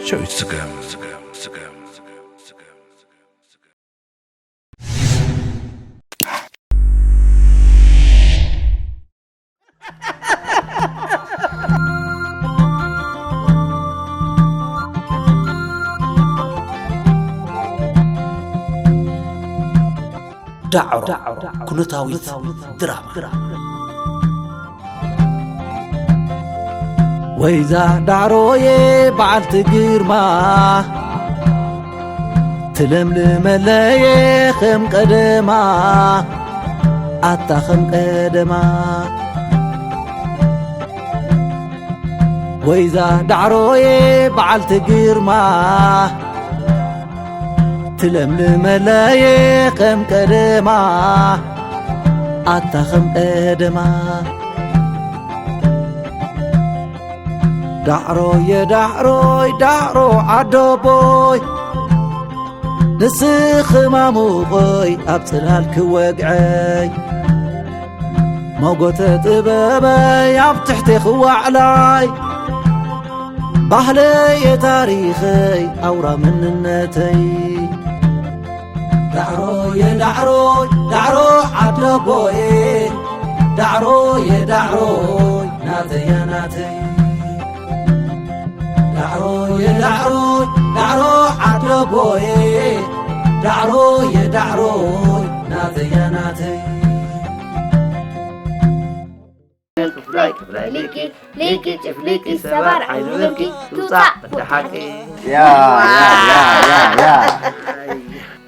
ጨው ይስገም። ዳዕሮ ኩነታዊት ድራማ። ወይዛ ዳዕሮዬ በዓልቲ ግርማ፣ ትለምልመለየ ከም ቀደማ፣ ኣታ ከም ቀደማ። ወይዛ ዳዕሮዬ በዓልቲ ግርማ፣ ትለምልመለየ ከም ቀደማ፣ ኣታ ከም ቀደማ። ዳዕሮየ ዳዕሮይ ዳዕሮ ዓደቦይ፣ ንስኺ ማሙቐይ ኣብ ጽላል ክወግዐይ፣ መጎተ ጥበበይ ኣብ ትሕቴ ክዋዕላይ፣ ባህለየ ታሪኸይ ኣውራ መንነተይ። ዳዕሮየ ዳዕሮይ ዳዕሮ ዓደቦየ፣ ዳዕሮየ ዳዕሮይ ናተያ ናተይ። ዳዕሮየ ዳዕሮይ ዳዕሮ ዓደቦየ፣ ዳዕሮየ ዳዕሮይ ናተያ ናተይ። ክፍላይ ክፍላይ ሊቂ ሊቂ ጭፍሊቂ ሰባር ዓይኒ ብርቂ ትውፃእ ወዲ ሓቂ። ያ ያ ያ ያ ያ።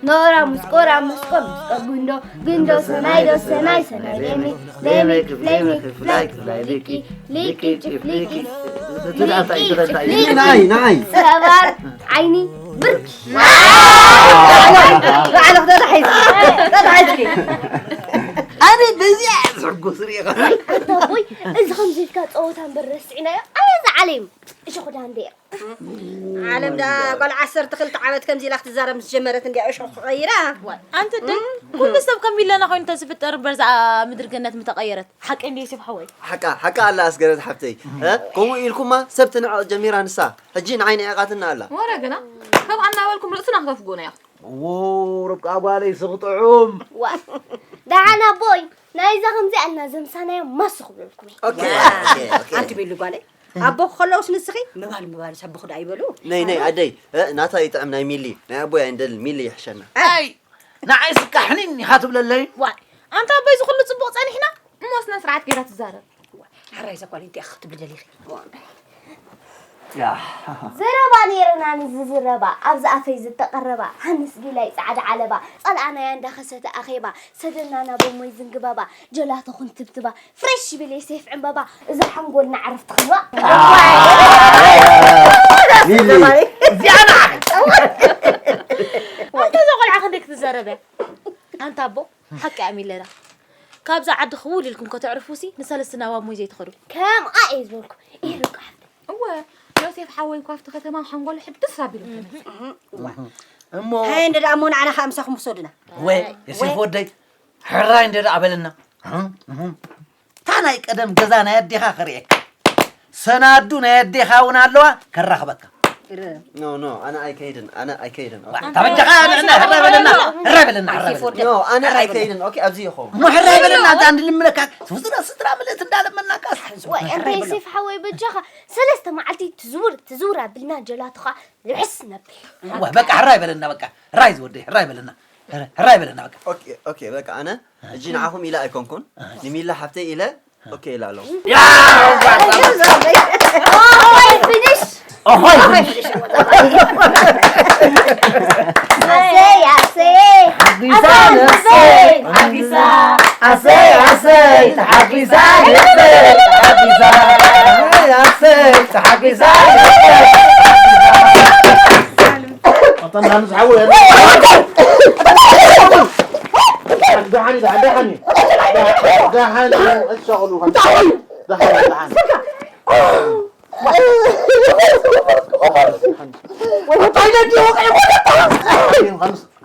ኖራ ሙስቆራ ሙስቆ ሙስቆ ጉንዶ ጉንዶ ሰናይ ዶ ሰናይ ሰናይ ሌሚ ሌሚ ክፍሌሚ ክፍላይ ክፍላይ ሊቂ ሊቂ ጭፍሊቂ ሊቂ ጭፍሊቂ ናይ ናይ ሰባር ዓይኒ ብርቂ። ባዕልኽ ተታሒዝኪ ተታሒዝኪ። ኣነ በዚኣ እየ ዝሕጎስ ሪኢኻ። ኣንታ ኣቦይ፣ እዚ ከምዚ ኢልካ ጸወታ እምበር ረሲዕናዮ። ኣየ ዝዓለም እሾኽ ዳንዴር። ዓለም ዳ ጓል ዓሰርተ ክልተ ዓመት ከምዚ ኢላ ክትዛረብ ምስ ጀመረት እንድያ እሾኽ ቀይራ። ኣንቲ ደይ፣ ኩሉ ሰብ ከም ኢለና ኮይኑ ተዝፍጠር እምበር እዛ ምድሪ ገነት ምተቐየረት። ሓቀይ እንድየ ዮሴፍ ሓወይ። ሓቃ ሓቃ ኣላ ኣስገረት ሓብተይ። እ? ከምኡ ኢልኩማ ሰብ ትንዕቕ ጀሚራ ንሳ። ሕጂ ንዓይ ንዒቓትና ኣላ። ወረ ግና ከምኣ እናበልኩም ርእስና ክተፍጉና ኢኹም። እዎ፣ ርብቃ ጓለይ ስኽ ጥዑም። ዋ፣ ደሓን ኣቦይ፣ ናይዛ ከምዚኣ እና ዘምሳናዮ ማስ ክብለልኩም እየ። ኦኬ፣ ኦኬ፣ ኦኬ። ኣንቲ ቤሉ ጓለይ፣ ኣቦ ከለውስ ንስኺ ምባል ምባል ሰብ ብኹዳ ይበሉ። ነይ፣ ነይ፣ ኣደይ፣ እ፣ ናታ ይጥዕም ናይ ሚሊ፣ ናይ ኣቦይ ኣይንደልን፣ ሚሊ ይሕሸና። ኣይ፣ ንዓይ ስካሕኒን ኢኻ ትብለለይ? ዋይ፣ ኣንታ ኣቦይ፣ እዚ ኩሉ ጽቡቕ ጸኒሕና፣ እሞ ስነ ስርዓት ጌራ ትዛረብ። ሕራይ ዘኳል እንታይ ክትብሊ ደሊኺ? ያ። ዘረባ ነይርና ንዝዝረባ፣ ኣብዚ ኣፈይ ዝተቐረባ፣ ሃንስ ጊላይ ጻዕዳ ዓለባ፣ ጸልኣናያ እንዳኸሰተ ኣኼባ፣ ሰደና ናብ እሞይ ዝንግበባ፣ ጀላቶ ክንትብትባ፣ ፍሬሽ ቢል ዮሴፍ ዕምበባ፣ እዛ ሓንጎልና ዕረፍቲ ክንባ። ሚሊ። እዚኣ ንዓ። ኣንታ እዛ ቆልዓ ክንደይ ክትዛረብ እያ? ኣንታ ኣቦ፣ ሓቂ እያ ሚለና። ካብዛ ዓዲ ክውል ኢልኩም ከተዕርፉሲ፣ ንሰለስትና ዋብ ሞይ ዘይትኸዱ። ከምኣ እየ ዝበልኩ። ኢህ ርብቃ ሓፍተይ። እወ፣ ዮሴፍ ሓወይ እኳ ኣብቲ ከተማ ሓንጎሉ ሕድስ ኣቢሉ ተነሳ። እሞ እንታይ እንደ ደኣ እሞ ንዓና ከኣ ምሳኹም ክሰዱና። ወ፣ ዮሴፍ ወደይ፣ ሕራይ እንደ ደኣ በለና። እህ፣ እህ። እታ ናይ ቀደም ገዛ ናይ ኣዴኻ ክርእየካ። ሰናዱ ናይ ኣዴኻ እውን ኣለዋ፣ ከራኽበካ። ኖ፣ ኖ፣ ኣነ ኣይከይድን፣ ኣነ ኣይከይድን። ኦኬ። ታበጃኻ፣ ንዕና፣ ሕራይ በለና፣ ሕራይ በለና፣ ሕራይ በለና። ኖ፣ ኣነ ኣይከይድን። ኦኬ፣ ኣብዚ ይኸውን። እሞ ሕራይ በለና፣ እዛ እንድልምነካ፣ ስድራ፣ ስድራ ምልእቲ እንዳለመናካ። ወይ፣ ኣንታ ዮሴፍ ሓወይ፣ በጃኻ፣ ሰለስተ መዓልቲ ትዝውር፣ ትዝውር ኣቢልና ጀላቶኻ ልሕስ ነብል። እዋ፣ በቃ፣ ሕራይ በለና፣ በቃ። ሕራይ ዝወደይ፣ ሕራይ በለና። ሕራይ በለና፣ በቃ። ኦኬ፣ ኦኬ፣ በቃ፣ ኣነ፣ ሕጂ ንዓኹም ኢለ ኣይኮንኩን። ንሚላ ሓብተይ ኢለ፣ ኦኬ ኢለ ኣለኹ። ያ! ኦሆይ፣ ፊኒሽ! ኦሆይ፣ ፊኒሽ! ኣሰይ፣ ኣሰይ! ሓጒሳ ኣሰይ፣ ነፍሰይ! ተሓጒሳ! ኣሰይ፣ ኣሰይ! ተሓጒሳ ነፍሰይ! ተሓጒሳ! ኣሰይ፣ ኣሰይ! ተሓጒሳ ነፍሰይ! ኣታ ንሓንስ ሓወይ፣ ደሓን እዩ፣ ደሓን እዩ። ደሓን እዩ፣ እሻቕሉ፣ ደሓን፣ ደሓን።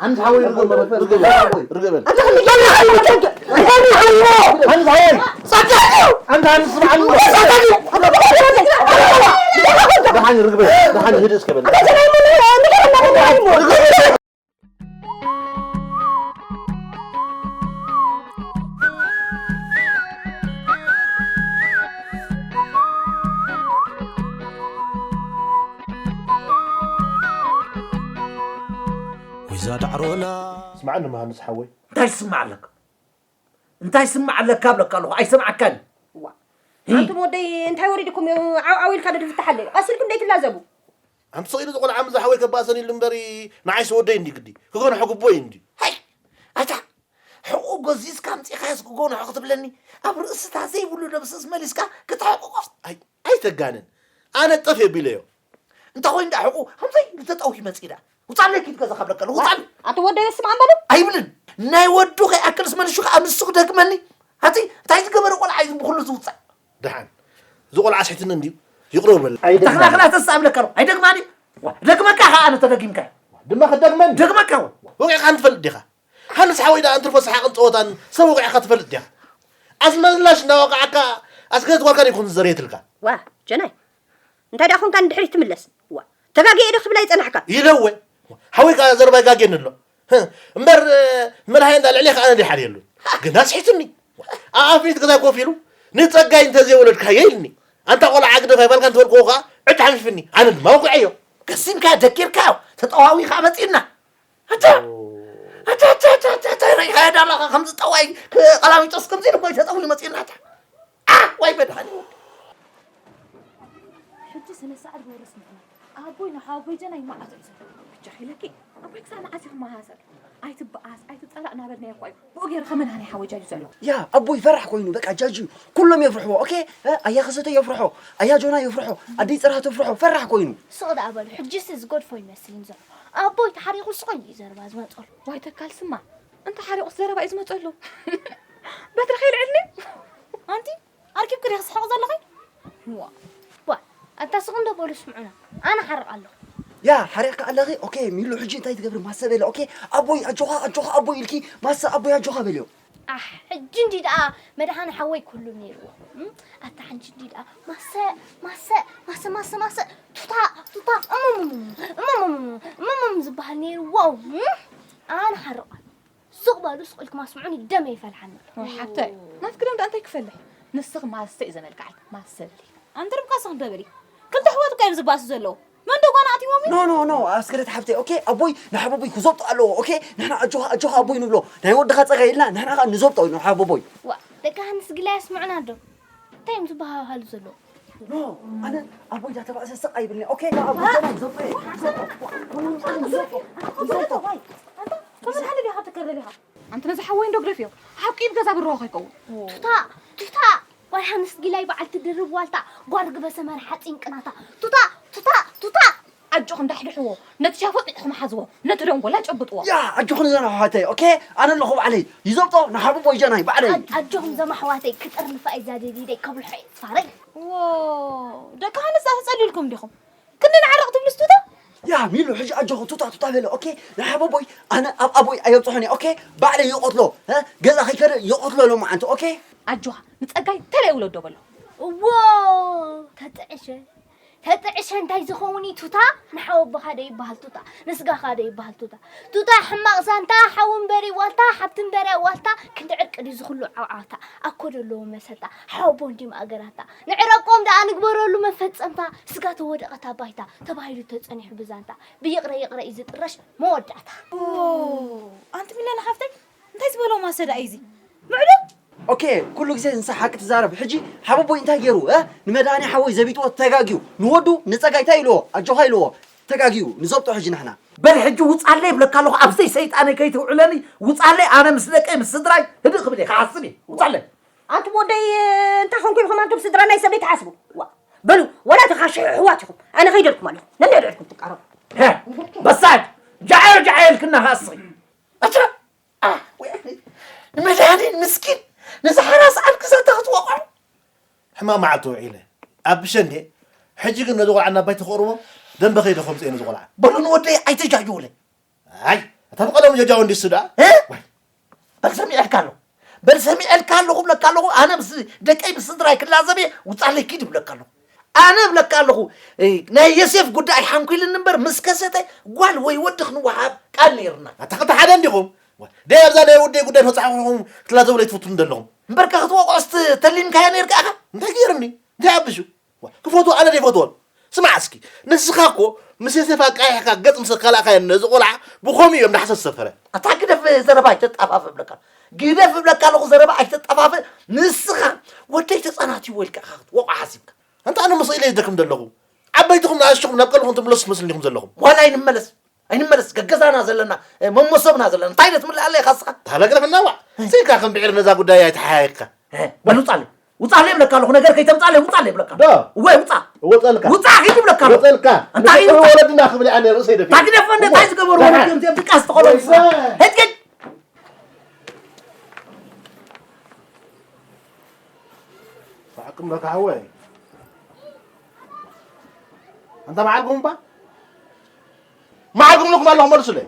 ሓንስ ሓወይ፣ ርግብ፣ ርግብ፣ ርግብ። ሓንስ ሓወይ፣ ኣንተ ሓንስ ስምዓኒ። ኣነ ርግበ፣ ደሓን ህድእ እስከ በል። ኣታ ጀናይ፣ ምን፣ ምን፣ ምን፣ ምን፣ ምን፣ ምን፣ ወይዛ ዳዕሮና። ስምዓኒ መሃንስ ሓወይ። እንታይ ትስማዕ ኣለካ? እንታይ ትስማዕ ኣለካ እብለካ ኣለኹ፣ ኣይሰምዓካን። ዋ። ሂ። ኣንቱም ወደይ እንታይ ወሪድኩም እዩ? ዓው ዓው ኢልካ ዶ ትፍታሕ ኣለዩ? ቀስ ኢልኩም ደይትላዘቡ። ኣንቱ ስቕ ኢሉ ዝቖልዓ ምስ ዝሓወይ ከባእሰን ኢሉ እምበሪ፣ ንዓይስ ወደይ እንዲ ግዲ። ክጎንሖ ግቡእ እዩ እንዲ። ሃይ! ኣታ! ሕቑ ጎዚዝካ ኣምጺኻዮስ ክጎንሖ ክትብለኒ፣ ኣብ ርእስታ ዘይብሉ ደምስስ መሊስካ ክትሕቕቖስ። ኣይ! ኣይተጋንን። ኣነ ጠፍ የቢለዮ። እንተ ኾይኑ ደኣ ሕቑ፣ ከምዘይ ልተጠውሂ መጺእ ደኣ። ውጻለይ ኪድ ገዛ ካብለካ ኣለኹ፣ ውጻለይ። ኣቲ ወደይ ስማዕ እምበሉ። ኣይብልን። ናይ ወዱ ከይኣክልስ መልሹ ከኣ ንሱ ክደግመኒ። ኣቲ፣ እንታይ ዝገበረ ቆልዓ እዩ ብኹሉ ዝውጻእ? ደሓን። እዚ ቆልዓ ስሒትኒ እንድዩ። ይቕረ በል። ኣይደግመን። ተኽላኽላ ተስኣ እብለካ ኣለኹ። ኣይደግማን እዩ። ዋ፣ ደግመካ ከኣ ኣነ ተደጊምካ። ድማ ክደግመኒ? ደግመካ ዋ። ወቂዕካ እንትፈልጥ ዲኻ? ሃንስ ሓወይ ደኣ እንትርፎ ሰሓቕን ጸወታን ሰብ ወቂዕካ ትፈልጥ ዲኻ? ኣዝመላሽ እናወቃዕካ ኣስገደት ጓልካ ደይኮን ዝዘርየትልካ። ዋ፣ ጀናይ። እንታይ ደኣ ኾንካ ንድሕሪት ትምለስ? ዋ፣ ተጋግየ ዶ ክትብላ ይጸናሕካ? ኢለ እወ። ሓወይ ከኣ ዘረባይ ጋግየኒ ኣሎ። ህህ፣ እምበር፣ መድሃየ እንዳ ልዕሌ ከኣ ነዲ ሓልየሉ። ግና ስሒቱኒ። ኣብ ኣፍሪት ገዛይ ኮፍ ኢሉ፣ "ንጸጋይ እንተዘይወለድካዮ" ኢልኒ። ኣንታ ቆልዓ ግደፍ ኣይበልካ እንተበልክዎ ከኣ፣ ዕጭ ሓንፊፍኒ። ኣነ ድማ ወቂዐዮ። ገሲምካዮ፣ ደኪርካዮ፣ ተጠዋዊኻ መጺእና። ኣታ፣ ኣታ፣ ኣታ፣ ኣታ፣ ኣታ፣ ኣታ፣ ርኢኻዮ ዶ ኣለኻ? ከምዚ ጠዋይ፣ ክ-፣ ቀላሚጦስ ከምዚ ኢሉ እኮ እዩ ተጠውዩ መጺኡና። ኣታ፣ ኣ፣ ዋይ መድሃኒ። ሕጂ ስነ ስርዓት ወረስ ምኾነ። ኣቦይ ንሓወቦይ ጀና ይመዓት እዩ ዘሎ። ብቻ ኺለኪ፣ ኣቦይ ክሳብ መዓስ ኢኹም መሃሰል? ኣይትበኣስ፣ ኣይትጸላእ እናበልናዮ እኮ እዩ። ብኡ ገይሩ ከመን ሃኒ ሓወይ ጃጁ ዘሎ። ያ፣ ኣቦይ ፈራሕ ኮይኑ፣ በቃ ጃጁ። ኩሎም የፍርሕዎ፣ ኦኬ? እ፣ ኣያ ከሰተ የፍርሖ፣ ኣያ ጆና የፍርሖ፣ ኣደይ ጽርሃ ተፍርሖ፣ ፈራሕ ኮይኑ። ስቕ ደኣ በሉ፣ ሕጂስ ዝገድፎ ይመስል እዩ ዘሎ። ኣቦይ ተሓሪቑ ስቕ ኢሉ እዩ ዘረባ ዝመጸሉ። ዋይ ተካል ስማ፣ እንተ ሓሪቑስ ዘረባ እዩ ዝመጸሉ። በትሪ ከይልዕልኒ። ኣንቲ ኣርኪብኪ ዲኺ ትስሕቂ ዘለኺ? ዋ፣ ዋ፣ ኣታ ስቕ እንዶ በሉ ስምዑና። ኣነ ሓርቕ ኣለኹ። ያ፣ ሓሪቕካ ኣለኺ? ኦኬ፣ ሚሉ ሕጂ እንታይ ትገብሪ? ማሰ በለ። ኦኬ፣ ኣቦይ ኣጆኻ፣ ኣጆኻ ኣቦይ ኢልኪ፣ ማሰ ኣቦይ ኣጆኻ በልዮ። ኣሕ፣ ሕጂ እንዲ ደኣ መድሃኒ ሓወይ ኩሉ ነይርዎ። እም? ኣታ ሕጂ እንዲ ደኣ ማሰ፣ ማሰ፣ ማሰ፣ ማሰ፣ ማሰ፣ ቱታ፣ ቱታ፣ እምም፣ እምም፣ እምም፣ እምም ዝበሃል ነይርዎ። እም? ኣነ ሓርቕ ኣለኹ። ስቕ በሉ፣ ስቕ ኢልኩም ኣስምዑኒ፣ ደመይ ይፈልሓኒ ኣሎ። ወይ ሓብተይ፣ ናትኪ ደም ደኣ እንታይ ክፈልሕ? ንስኺ ማስተ እዩ ዘመልክዓልኪ፣ ማስተ ብሊ። ኣንቲ ርብቃ ስቕ ዶ በሊ። ክልተ ኣሕዋት እኮ እዮም ዝባእሱ ዘለዉ። መን ዶ ጓና ኣትይዎም እዩ? ኖ፣ ኖ፣ ኖ፣ ኣስገደት ሓብተይ፣ ኦኬ? ኣቦይ ንሓቦቦይ ክዘብጦ ኣለዎ፣ ኦኬ? ንሕና ኣጆኻ፣ ኣጆኻ ኣቦይ ንብሎ። ናይ ወድኻ ጸጋ ኢልና፣ ንሕና ኸኣ ንዘብጦ ንሓቦቦይ። ዋ፣ ደቂ ሃንስ ግላይ ኣስምዑና ዶ? እንታይ እዮም ዝበሃሃሉ ዘለዉ? ኖ፣ ኣነ ኣቦይ ዳተባእሰ ስቕ ኣይብልኒ፣ ኦኬ? ኣቦይ ዋ! ጀና ንዘብጦ እየ። ዋ! ንዘብጦ። ዋ! ንዘብጦ። ንዘብጦ። ዋይ! ኣንታ፣ ከመን ሓሊ ዲኻ ትከለል ኢኻ? ኣንቲ ነዚ ሓወይ እንዶ ግደፍዮ። ሓቂ ኢድ ገዛ ብርሆ ከይከውን። ቱታ፣ ቱታ! ጓል ሓንስ ጊላይ በዓል ትድርብ ዋልታ፣ ጓል ርግበ ሰመረ ሓፂን ቅናታ። ቱታ፣ ቱታ፣ ቱታ! ኣጆኹም ዳሕድሕዎ፣ ነቲ ሻፎጥ ኢኹም ሓዝዎ፣ ነቲ ደንጎላ ጨብጥዎ። ያ፣ ኣጆኹም ዘና ኣሕዋተይ፣ ኦኬ? ኣነ ኣለኹ ባዕለይ። ይዘብጦ፣ ንሓቦቦይ ጀናይ፣ ባዕለይ። ኣጆኹም ዘማ ኣሕዋተይ፣ ክጥርንፋ እየ ዛደዲደይ፣ ከብልሖ እየ ፋረይ። ዎ፣ ደቂ ሃንስ ኣፍ ጸሊልኩም ዲኹም? ክንዲ ንዓረቕ ትብልስ ቱታ? ያ ሚሉ፣ ሕጂ ኣጆኹ ቱታ ቱታ በለ፣ ኦኬ? ንሓቦቦይ ኣነ ኣብ ኣቦይ ኣየብጽሖን እየ፣ ኦኬ? ባዕለይ ይቐትሎ፣ እ? ገዛ ከይከደ ይቐትሎ ሎማዓንቲ፣ ኦኬ? ኣጆኻ፣ ንጸጋይ ተለይ ውለዶ በሎ። እዎ፣ ተጥዕሸ፣ ተጥዕሸ እንታይ ዝኸውን እዩ ቱታ? ንሓወቦኻ ዶ ይበሃል ቱታ? ንስጋኻ ዶ ይበሃል ቱታ? ቱታ ሕማቕ ዛንታ፣ ሓዊ እምበሪ ዋልታ፣ ሓብቲ እምበሪ ዋልታ፣ ክንዲ ዕርቂ ድዩ ዝኹሉ ዓውዓውታ? ኣኮ ዶ ኣለዎ መሰልታ? ሓወቦ እንድዩ ማእገራታ። ንዕረቆም ደኣ ንግበረሉ መፈጸምታ፣ ስጋ ተወደቐታ ባይታ፣ ተባሂሉ ተጸኒሑ ብዛንታ፣ ብይቕረ ይቕረ እዩ ዝጥረሽ መወዳእታ። ኦ፣ ኣንቲ ሚለና ሓፍተይ፣ እንታይ ዝበሎ ማሰ ደኣ እዩ እዚ? ምዕዶ? ኦኬ፣ ኩሉ ግዜ ንሳ ሓቂ ትዛረብ። ሕጂ ሓቦቦይ እንታይ ገይሩ፣ እ? ንመድሃኒ ሓወይ ዘቢጥዎ ተጋግዩ። ንወዱ ንጸጋይ እንታይ ኢልዎ? ኣጆኻ ኢልዎ። ተጋግዩ። ንዘብጦ ሕጂ ንሕና። በል ሕጂ ውጻለይ ይብለካ ኣለኹ፣ ኣብዘይ ሰይጣነይ ከይትውዕለኒ። ውጻለይ፣ ኣነ ምስ ደቀይ ምስ ስድራይ ህድእ ክብል እየ፣ ክሓስብ እየ። ውጻለይ። ኣንቱም ወደይ፣ እንታይ ኾንኩም ኢኹም ኣንቱም ስድራ ናይ ሰብ ዘይትሓስቡ? ዋ፣ በሉ፣ ወላ ተኻሽሑ ኣሕዋት ኢኹም። ኣነ ኸይደልኩም ኣለኹ። ነንሕድሕድኩም ትቃረቡ። ሄ፣ በሳል፣ ጃዓዮ ጃዓዮ ኢልክና ኸኣ እስኺ። ኣታ፣ ኣ፣ ወይ፣ ንመድሃኒን ምስኪን፣ ነዚ ሓራስ ዓድ ክሳታ ክትወቕዖ። ሕማቕ መዓልቲ ውዒለ። ኣብ ብሸንዴ፣ ሕጂ ግን ነዚ ቆልዓ ናብ ባይታ ክቕርቦ፣ ደንበ ከይደ ከምጽእ ነዚ ቆልዓ። በሉ ንወደይ ኣይተጃጅውለይ። ኣይ፣ እታ ብቐደሙ ጀጃው እንዲሱ ደኣ። እ? ዋይ። በል ሰሚዐልካ ኣለኹ። በል ሰሚዐልካ ኣለኹ እብለካ ኣለኹ። ኣነ ምስ ደቀይ ምስ ስድራይ ክላዘብ እየ፣ ውጻለይ ኪድ እብለካ ኣለኹ። ኣነ እብለካ ኣለኹ፣ እ፣ ናይ የሴፍ ጉዳይ ሓንኩልኒ እምበር ምስ ከሰተ ጓል ወይ ወዲ ክንወሃብ ቃል ነይርና። ኣታ ክልተ ሓደ እንዲኹም። ደይ ኣብዛ ናይ ወደይ ጉዳይ ተጻሕኹም ክትላዘቡ ለይትፍትኑ ዘለኹም። እምበርካ ክትወቕዖስ ት-፣ ተሊምካዮ ነይርካ ኢኻ? እንታይ ገይርኒ? እንታይ ኣብሹ? ዋ፣ ክፈትዎ ኣነ ደይፈትዎን። ስማዕ እስኪ፣ ንስኻ እኮ ምስ የሴፍ ኣቃይሕካ ገጽ ምስ ኣካላእካዮ ነዚ ቆልዓ ብኸምኡ እዮም ዳሕሰስ ዝሰፈረ። ኣታ ግደፍ ዘረባ ኣይተጣፋፍ እብለካ። ግደፍ እብለካ ኣለኹ ዘረባ ኣይተጣፋፍ። ንስኻ ወደይ ተጻናትይዎ ኢልካ ኢኻ ክትወቕዖ ሓሲብካ። ኣንታ ኣነ መስ ኢለ ይደክም ዘለኹ? ዓበይትኹም ንኣሽኹም ናብ ቀልብኹም ትምለሱ ትመስልኒ ኢኹም ዘለኹም። ዋላ ኣይንመለስ፣ ኣይንመለስ። ገገዛና ዘለና፣ እ፣ መመሰብና ዘለና። እንታይ ኢለ ትምልእ ኣለ ኢኻ እስኻ? ታለግረፈና ዋዕ። ስኢልካ ከም ብዕር ነዛ ጉዳይ ኣይተሓያየካ። እ፣ በል ውጻለይ። ውጻለይ እብለካ ኣለኹ። ነገር ከይተምጻለይ ውጻለይ እብለካ። ዶ? እወ፣ ውጻ። እወጸልካ። ውጻ ኪድ እብለካ ኣለኹ። እወጸልካ። እንታይ ንፍቅሪ ውጻ? ወለድና ክብል ኣነ ርእሰይ ደፊ። ታግደፍ እንደ እንታይ ዝገበሩ ደሓን። ወለድዮም እዚኦም ድቃስ ተኸሉ። ወይዘ። ሂድ ኪድ። ሳዕኩም ለካ ሓወይ። ኣንታ መዓልኩም እባ? መዓልኩም ለኩም ኣለኹም መልሱለይ።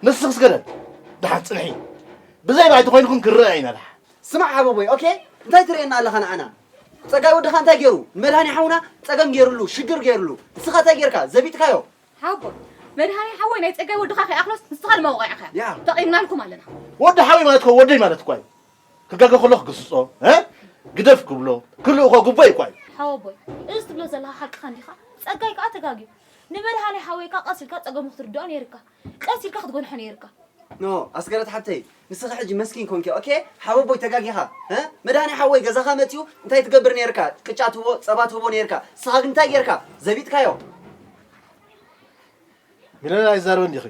ንስኽስ ገደል። ደሓን ጽንሒ። ብዘይ ባይቲ ኮይንኩም ክረአ ኢና ደሓን። ስማዕ ሓወቦይ፣ ኦኬ? እንታይ ትርእየና ኣለኻ ንዓና? ጸጋይ ወድኻ እንታይ ገይሩ? መድሃኒ ሓውና ጸገም ገይሩሉ፣ ሽግር ገይሩሉ። ንስኻ እንታይ ገይርካ? ዘቢጥካዮ? ሓወቦይ፣ መድሃኒ ሓወይ ናይ ጸጋይ ወድኻ ከይኣኽሎስ ንስኻ ድማ ወቒዕካዮ። ያ። ተቒምናልኩም ኣለና። ወዲ ሓወይ ማለት እኮ ወደይ ማለት እኮ እዩ። ክጋገ ከሎ ክግስጾ፣ እ? ግደፍ ክብሎ፣ ክልእኾ ግቡእ እኮ እዩ። ሓወቦይ፣ እዚ ትብሎ ዘለኻ ሓቅኻ እንዲኻ? ጸጋይ ከኣ ተጋግዩ። ንመድሃኒ ሓወይ ከኣ ቀስ ኢልካ ጸገሙ ክትርድኦ ነይርካ። ቀስ ኢልካ ክትጎንሖ ነይርካ። ኖ፣ ኣስገረት ሓብተይ፣ ንስኺ ሕጂ መስኪን ኮንኪ፣ ኦኬ? ሓወቦይ ተጋጊኻ፣ እ? መድሃኒ ሓወይ ገዛኻ መጺኡ እንታይ ትገብር ነይርካ? ቅጫ ትህቦ፣ ጸባ ትህቦ ነይርካ። ንስኻ ግን እንታይ ጌርካ? ዘቢጥካዮ። ሚለና ኣይዛረበን ዲኺ?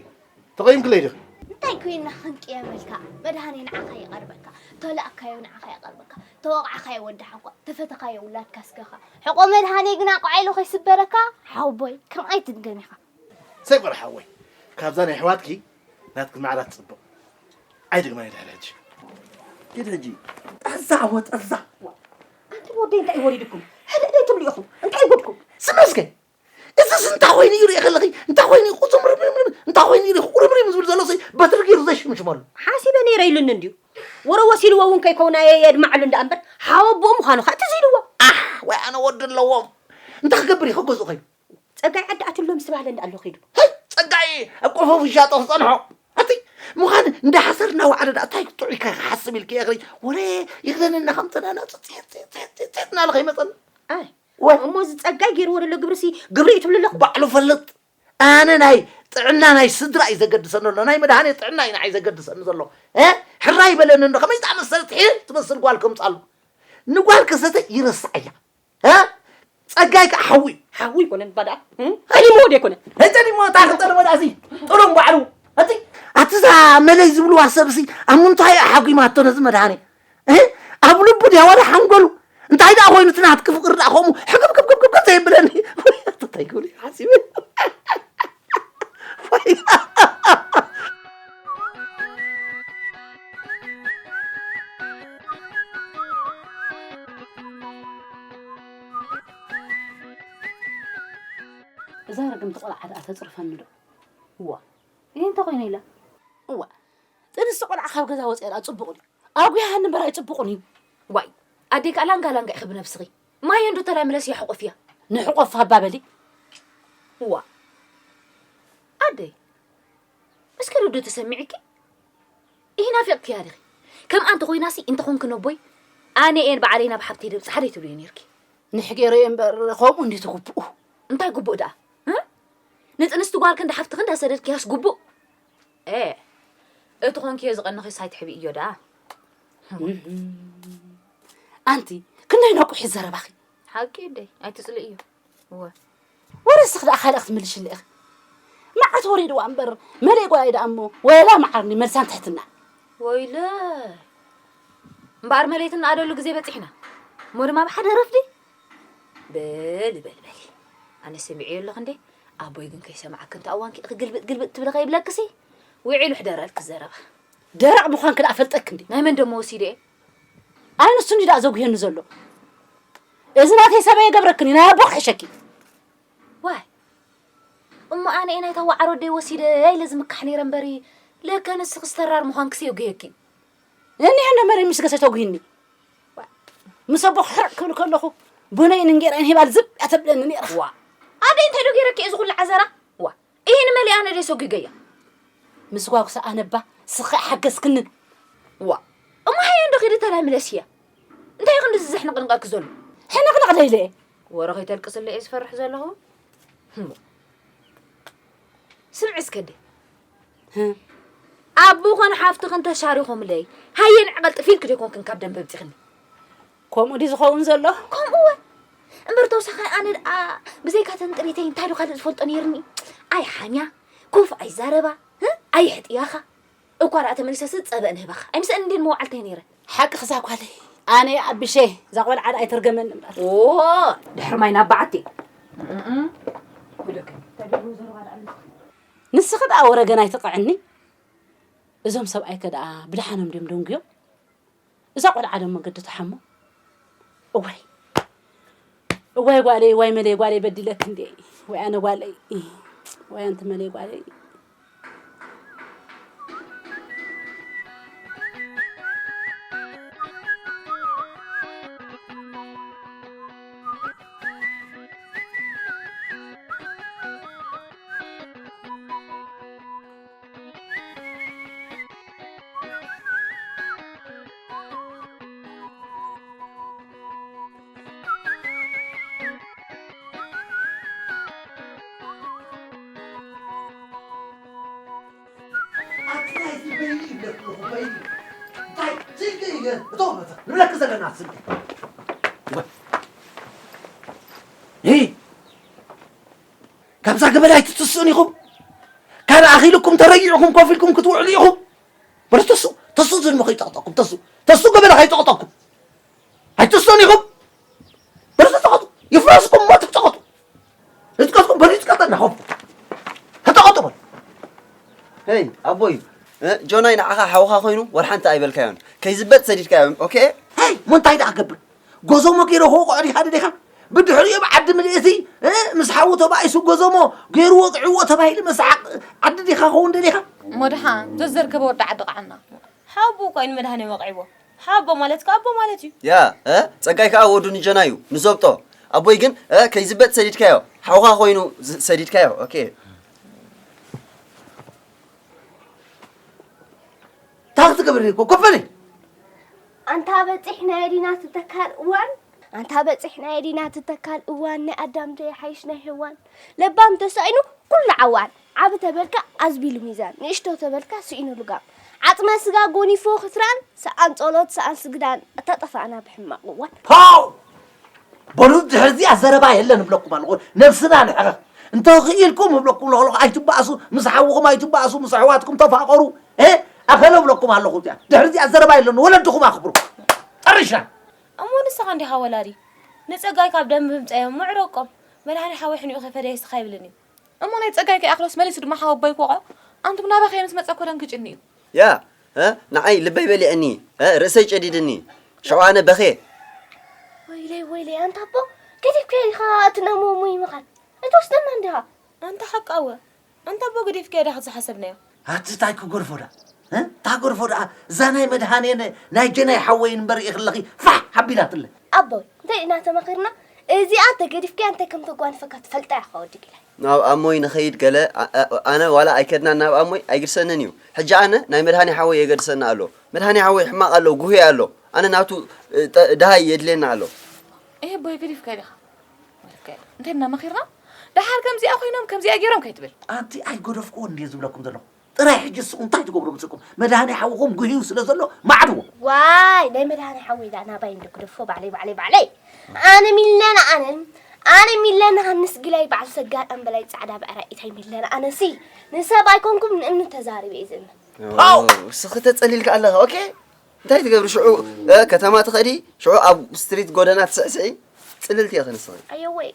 ተቐይምክለይ ዲኺ? እንታይ ኮይና ክንቅየመልካ? መድሃኒ ንዓኻ ይቐርበካ። ተላእካዮ ንዓኻ ይቐርበካ። ተወቕዕካዮ ወዲ ሓንኳ፣ ተፈተኻዮ ውላድካ ስጋኻ። ሕቆ መድሃኒ ግና ቆዓ ኢሉ ከይስበረካ፣ ሓወቦይ፣ ከምኣ ኣይትድገም ኢኻ። ሰይቆር ሓወይ፣ ካብዛ ናይ ኣሕዋትኪ ናትኪ ማዕዳ ትጽብቕ። ኣይድግማይ ድሕሪ ሕጂ። ኪድ ሕጂ። ጠዛ ወጠዛ። ኣንቲ ወደይ እንታይ ወሪድኩም? ሕድሕደይ ትብሉ ኢኹም። እንታይ ጉድኩም? ስመስገን። እዚስ እንታይ ኮይኑ እዩ ሪኤ ከለኺ? እንታይ ኮይኑ እዩ ቁጽምርምርምርም? እንታይ ኮይኑ እዩ ቁርምሪም ዝብል ዘሎ ሰይ በትሪ ገይሩ ዘሽምሽመሉ? ሓሲበ ነይረ ኢሉኒ እንድዩ። ወረ ወሲልዎ እውን ከይከውን ኣየ የድማዕሉ እንዳ እምበር፣ ሓወቦኡ ምዃኑ ኸኣ ትዝ ኢልዎ። ኣሕ፣ ወይ ኣነ ወዲ ኣለዎም። እንታይ ክገብር እዩ ከገዝኡ ከይዱ? ጸጋይ ዓዲ ኣትሎም ዝተባህለ እንዳ ኣሎ ከይዱ። ሄይ፣ ጸጋይ ኣብ ቆፎ ፍሻጦ ክጸንሖ። ኣቲ፣ ምዃን እንዳ ሓሰር እናወዓለ ደኣ እንታይ ጥዑይ ኢልካ ክሓስብ ኢልኪ እኽሊ ወረ ይኽደነና ከም ተናናጹ ጺት፣ ጺት፣ ጺት፣ ጺት፣ ጺት እናበለ ከይመጸና። ኣይ፣ ወይ። እሞ እዚ ጸጋይ ገይርዎ ዘሎ ግብርሲ ግብሪ እዩ ትብሉ ኣለኹም? ባዕሉ ፈልጥ። ኣነ ናይ ጥዕና ናይ ስድራ እዩ ዘገድሰኒ ዘሎ። ናይ መድሃኔ ጥዕና እዩ ንዓይ ዘገድሰኒ ዘሎ። እ? ሕራይ በለኒ እንዶ፣ ከመይ ዝኣመሰለት ሒር ትመስል ጓል ከምጻሉ። ንጓል ከሰተ ይረስዓ እያ። እ? ጸጋይ ከኣ ሓዊ። ሓዊ ኣይኮነን እባ ደኣ። እ? ኣይ፣ ዲሞ ወዲ ኣይኮነን። እተ ዲሞ እታ ክጠልሞ ደኣ ሲ ጥሉም ባዕሉ። ኣቲ፣ ኣቲ እዛ መለይ ዝብልዋ ሰብሲ ኣብ ምንታይ እያ ሓጒማቶ ነዚ መድሃኔ? እ? ኣብ ልቡ ድያ ዋላ ሓንጎሉ? እንታይ ደኣ ኮይኑ እቲ ናትኪ ፍቕሪ ደኣ ከምኡ ሕግብግብግብግብ ዘየብለኒ? ወይ ኣቲ እንታይ ክብል እዩ ሓሲበ? ወይ እዛ ርግምቲ ቆልዓ ደኣ ተጽርፈኒ ዶ? እዋ። ይህ እንተ ኾይነ ኢላ። እዋ። ጥንስቲ ቆልዓ ካብ ገዛ ወፂኣ ደኣ ጽቡቕ ድዩ? ኣጉያሃኒ እምበር ኣይጽቡቕን እዩ። ዋይ። ኣደይ ከኣ ላንጋ ላንጋ ኢኺ ብነብስኺ። ማየ እንዶ ተላይ ምለስ የሕቆፍያ። ንሕቆፍ ሃባ በሊ። እዋ። ኣደይ። እስከ ዶ ተሰሚዕኪ? ኢሂ ናፊቕክያ ዲኺ? ከምኣ እንተኾይናሲ እንተኾንኪ ነቦይ፣ ኣነ እየ ባዕለይ ናብ ሓብተይ ደብጽሓ ደይትብልዮ ኔርኪ። ንሕጌረዮ እምበር ከምኡ እንዲ ትግብኡ። እንታይ ግቡእ ደኣ? እ? ንጥንስቲ ጓልኪ እንዳ ሓፍትኺ እንዳ ሰደድክያስ ግቡእ? ኤ፣ እቲ ኾንክዮ ዝቐነኺስ ኣይትሕብእዮ ደኣ። ኣንቲ፣ ክንደይ ነቁሒ ዘረባኺ። ሓቂ ኣደይ፣ ኣይትጽልእዮ። እወ። ወረ እስኺ ደኣ ካልእ ክትምልሽለይ ኢኺ። መዓት ወሪድዋ እምበር፣ መለይ ጓይ ደኣ እሞ፣ ወላ መዓርኒ መልሳን ትሕትና። ወይለ። እምበኣር መለይ ትነኣደሉ ግዜ በጺሕና። እሞ ድማ ብሓደ ረፍዲ። በሊ፣ በሊ፣ በሊ። ኣነ ሰሚዐዮ ኣለኹ እንዴ? ኣቦይ ግን ከይሰምዓኪ እንተ እዋንኪ ኢኺ ግልብጥ፣ ግልብጥ ትብሊ ከይብለክሲ፣ ውዒሉ ሕደረልኪ ዘረባ። ደረቕ ምዃንኪ ደኣ ፈልጠኪ እንዴ? ናይ መን ደሞ ወሲደ እየ? ኣይ ንሱ እንዲ ደኣ ዘጉህየኒ ዘሎ። እዚ ናተይ ሰበይ የገብረክን እዩ፣ ናይ ኣቦ ክሕሸኪ። ዋይ። እሞ ኣነ እየ ናይታ ዋዕሮ ኣደይ ወሲደ ኢለ ዝምካሕ ነይረ እምበሪ፣ ለከ ንስኺ ዝተራር ምዃንኪ ሰየጉህየኪ። እኒሀ እንደ መሪ ምስ ገሰ ተጉሂኒ። ምስ ኣቦ ሕርቕ ክብል ከለኹ፣ ቡነይን እንጌራይን ሂባል ዝብ እያ ተብለኒ ነይራ። ዋ፣ ኣደይ እንታይ ዶ ገይረኪ እዚ ኩሉ ዓዘራ? ዋ፣ ይህን መሊኣ ነደይ ሰጒገያ። ምስ ጓጉሳ ኣነባ ስኻ ሓገዝክንን። ዋ፣ እሞ ሃየ እንዶ ኺዲ ተላምለስያ። እንታይ ክንዲ ዝሕንቕንቐኪ ዘሎ? ሕንቕንቕ ደይለ። ወረ ኸይተልቅስለ እየ ዝፈርሕ ዘለኹ። እሞ ስምዒ እስከ እንዴ። ኣቦኸን ሓፍትኽን ተሻሪኾምለይ። ሃየ ንዕቐል ጥፊልክ ዶ ይኮንክን ካብ ደንበ ብፂኽኒ? ከምኡ ድዩ ዝኸውን ዘሎ? ከምኡ እወ። እምበር ተወሳኺ ኣነ ደኣ ብዘይካተን ጥሪተይ እንታይ ዶ ካልእ ዝፈልጦ ነይርኒ? ኣይ ሓኛ፣ ኮፍ ኣይዛረባ፣ እ? ኣይሕጥያኻ። እኳ ደኣ ተመሊሰ ስድ ጸበእ ንህበኻ። ኣይምሰእን እንዴ መዋዕልተይ ነይረ። ሓቅኺ እዛ ጓለይ። ኣነ ኣቢሸ እዛ ቆልዓ ደኣ ኣይትርገመኒ እምበር። ኦ፣ ድሕሪ ማይ ናብ በዓቲ። እም። ንስኺ ደኣ ወረ ገና ኣይትቕዕኒ። እዞም ሰብኣይከ ደኣ ብደሓኖም ድዮም ደንጉዮም? እዛ ቆልዓ ደሞ ገዲ ትሓሞ። እዋይ፣ እዋይ ጓለይ፣ እዋይ መለይ ጓለይ በዲለክ እንዴ። ወይ ኣነ ጓለይ፣ ወይ ኣንቲ መለይ ጓለይ። ኣቲ ናይዚ በይኒ ይብለኩ ኣለኹ፣ በይኒ። እንታይ ስልኪ ኢለ እቶም ንብለኪ ዘለና ስልኪ። ወይ። ሂ! ካብዛ ገበል ኣይትትስኡን ኢኹም። ካልእ ኣኺሉኩም ተረጊዕኩም ኮፍ ኢልኩም ክትውዕሉ ኢኹም። በሉ ተሱ፣ ተሱ ዝድሞ ከይጠቕጠቕኩም፣ ተሱ፣ ተሱ ገበል ከይጠቕጠቕኩም። ኣይትስኡን ኢኹም። በሉ ተጠቐጡ። ይፍረስኩም እሞ ትጠቐጡ። ንጥቀትኩም በሉ ይጥቀጠና፣ ሆም። ተጠቐጡ በሉ። ሄይ፣ ኣቦይ፣ እ፣ ጆናይ ንዓኻ ሓውኻ ኮይኑ ወላ ሓንቲ ኣይበልካዮን። ከይዝበጥ ሰዲድካዮ፣ ኦኬ? ሄይ፣ እሞ እንታይ ደኣ ክገብር? ጎዞሞ ገይሩ ክወቕዖ ዲኻ ደሊኻ? ብድሕሪኡ ብዓዲ ምልእቲ፣ እ፣ ምስ ሓዉ ተባኢሱ ጎዞሞ ገይሩ ወቂዕዎ ተባሂሉ መስሓቕ ዓዲ ዲኻ ክኸውን ደሊኻ? እሞ ደሓን ዘዘርከበ ወዲ ዓዲ ቃዕና። ሓቡ እኮ እዩ ንመድሃኔ ወቂዕዎ። ሓቦ ማለት ከኣ ኣቦ ማለት እዩ። ያ፣ እ? ጸጋይ ከኣ ወዱ ንጀና እዩ፣ ንዘብጦ። ኣቦይ ግን፣ እ፣ ከይዝበጥ ሰዲድካዮ። ሓውኻ ኮይኑ ዝ-፣ ሰዲድካዮ። ኦኬ። ታክሲ ክብሪ እኮ ኮፈለይ። ኣንታ በጺሕናዮ ዲና ትተካል እዋን? ኣንታ በጺሕናዮ ዲና ትተካል እዋን? ናይ ኣዳም ዘይሓይሽ ናይ ሄዋን። ለባም ተሳኢኑ ኩሉ ዓዋን። ዓቢ ተበልካ ኣዝቢሉ ሚዛን፣ ንእሽቶ ተበልካ ስኢኑ ልጋም። ዓጽመ ስጋ ጎኒፉ ክትራን፣ ሰኣን ጸሎት ሰኣን ስግዳን። ኣታ ጠፋእና ብሕማቕ እዋን። ፓው! በሉ ድሕሪ እዚኣ ዘረባ የለን እብለኩም ኣለኹ። ነብስና ንሕረኽ። እንተ ኽኢልኩም እብለኩም ኣለኹ። ኣይትባእሱ፣ ምስ ሓውኹም ኣይትባእሱ፣ ምስ ኣሕዋትኩም ተፋቐሩ። እ? ኣኸለ እብለኩም ኣለኹ እዚኣ። ድሕሪ እዚኣ ዘረባ የለን። ወለድኹም ኣኽብሩ። ጠሪሽና። እሞ ንስኻ እንዲኻ ወላዲ። ንጸጋይ ካብ ደም ብምጻዮም ምዕረቆም። መድሃኔ ሓወይ ሕኒኡ ከይፈደየ ስኻ ይብልን እዩ። እሞ ናይ ጸጋይ ከይኣኽሎስ መሊሱ ድማ ሓወቦይ ክወቕዖ። ኣንቱም ናባኸ ምስ መጸ ኮደን ክጭኒ እዩ። ያ፣ እ? ንዓይ ልበይ በሊዕኒ፣ እ? ርእሰይ ጨዲድኒ። ሽዑ ኣነ በኽየ። ወይለይ፣ ወይለይ፣ ኣንታ ኣቦ፣ ገዲፍካዮ ኢኻ እቲ ነሞሙ ይምኻን። ኣይትወስደና እንዲኻ። ኣንታ ሓቃወ፣ ኣንታ ኣቦ ገዲፍካዮ ዳኻ ዝሓሰብናዮ። ኣቲ እንታይ ክገድፎ ደኣ? እ? እንታይ ክገድፎ ደኣ? እዛ ናይ መድሃኔን ናይ ጀናይ ሓወይን እምበር ኢኽለኺ ፋሕ ኣቢላትለ። ኣቦይ፣ እንታይ ኢና ተማኺርና? እዚኣ እንተገዲፍካያ እንታይ ከም ተጓንፈካ ትፈልጣ ኢኻ ወዲ ጊላይ። ናብ ኣሞይ ንኸይድ ገለ፣ ኣ-፣ ኣ-፣ ኣነ ዋላ ኣይከድናን ናብ ኣሞይ ኣይግድሰንን እዩ። ሕጂ ኣነ ናይ መድሃኔ ሓወይ የገድሰኒ ኣሎ። መድሃኔ ሓወይ ሕማቕ ኣሎ፣ ጉህይ ኣሎ። ኣነ ናቱ፣ እ፣ ጠ-፣ ደሃይ የድልየና ኣሎ። እህ፣ ኣቦይ ገዲፍካ ዲኻ? ወልከ፣ እንታይ እና መኺርና? ደሓር ከምዚኣ ኮይኖም፣ ከምዚኣ ገይሮም ከይትብል። ኣንቲ ኣይገደፍክዎን እንድየ ዝብለኩም ዘለኹ። ጥራይ ሕጂ ንስኹም እንታይ ትገብሩ ብጽኩም? መድሃኔ ሓውኹም ጉህዩ ስለ ዘሎ ማዕድዎ። ዋይ፣ ናይ መድሃኔ ሓወይ ደኣ ናባይ እንዶ ክደፎ ባዕለይ፣ ባዕለይ፣ ባዕለይ። ኣነ ሚለና ኣነ፣ ኣነ ሚለና ሃንስ ጊላይ በዓል ሰጋር ኣምበላይ ጻዕዳ ብዕራይ ኢታይ ሚለና ኣነሲ። ንሰብ ኣይኮንኩም ንእምኒ ተዛሪበ እየ ዝእምን። ሃው! እስኺ ተጸሊልካ ኣለኻ፣ ኦኬ? እንታይ ትገብሪ ሽዑ፣ እ፣ ከተማ ትኸዲ፣ ሽዑ ኣብ ስትሪት ጎደና ትስዕስዒ፣ ጽልልቲ ኢኺ ንስኺ። ኣየወይ፣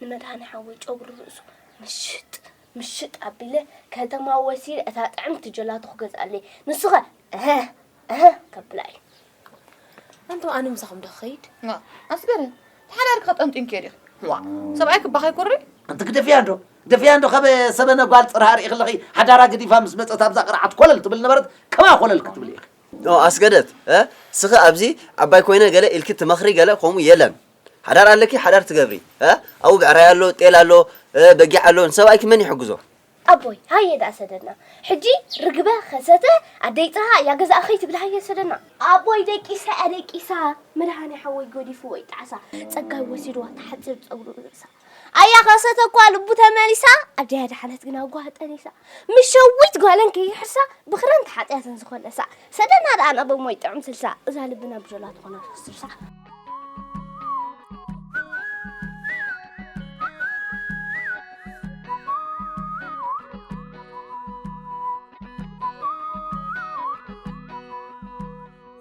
ንመድሃኔ ሓወይ ጨጉሪ ርእሱ ምሽጥ፣ ምሽጥ ኣቢለ ከተማ ወሲደ እታ ጥዕምቲ ጀላቶ ክገዝኣለይ። ንሱ ኸ፣ እህ፣ እህ፣ ከብላ እዩ። ኣንተ ኣነ ምሳኹም ዶ ክኸይድ? ዋ፣ ኣስገረ፣ ተሓዳርካ ጠምጢምክዮ ዲኺ? ዋ፣ ሰብኣይ ክባኻ ይኩሪ? ኣንቲ ግደፍያ እንዶ፣ ግደፍያ እንዶ፣ ካብ ሰበነ ጓል ጽርሃ ርኢኺ ኣለኺ፣ ሓዳራ ገዲፋ ምስ መጸት ኣብዛ ቅርዓት ኮለል ትብል ነበረት፣ ከማ ኮለል ክትብል ኢኺ። ኦ፣ ኣስገደት፣ እ? ስኺ ኣብዚ ዓባይ ኮይነ ገለ ኢልኪ ትመኽሪ ገለ ከምኡ የለን። ሓዳር ኣለኪ፣ ሓዳር ትገብሪ። እ? ኣብኡ ብዕራይ ኣሎ፣ ጤል ኣሎ፣ እ፣ በጊዕ ኣሎ፣ ንሰብኣይኪ መን ይሕግዞ? ኣቦይ፣ ሃየ ደኣ ሰደና። ሕጂ ርግበ፣ ከሰተ፣ ኣደይ ጥራ እያ ገዛኣ ከይትብል ሃየ ሰደና። ኣቦይ፣ ደቂሳ እያ ደቂሳ። መድሃኔ ሓወይ ገዲፍዎ እዩ ጣዕሳ። ጸጋይ ወሲድዋ ተሓጽር ጸጉሩ ርእሳ። ኣያ ከሰተ እኳ ልቡ ተመሊሳ። ኣደይ ኣድሓነት ግና ጓ ጠኒሳ። ምስ ሸዊት ጓለን ከይሕርሳ ብኽረን ተሓጥያተን ዝኾነሳ። ሰደና ደኣ ናብ እሞይ ጥዑም ስልሳ። እዛ ልብና ብዶላ ትኾና ስልሳ።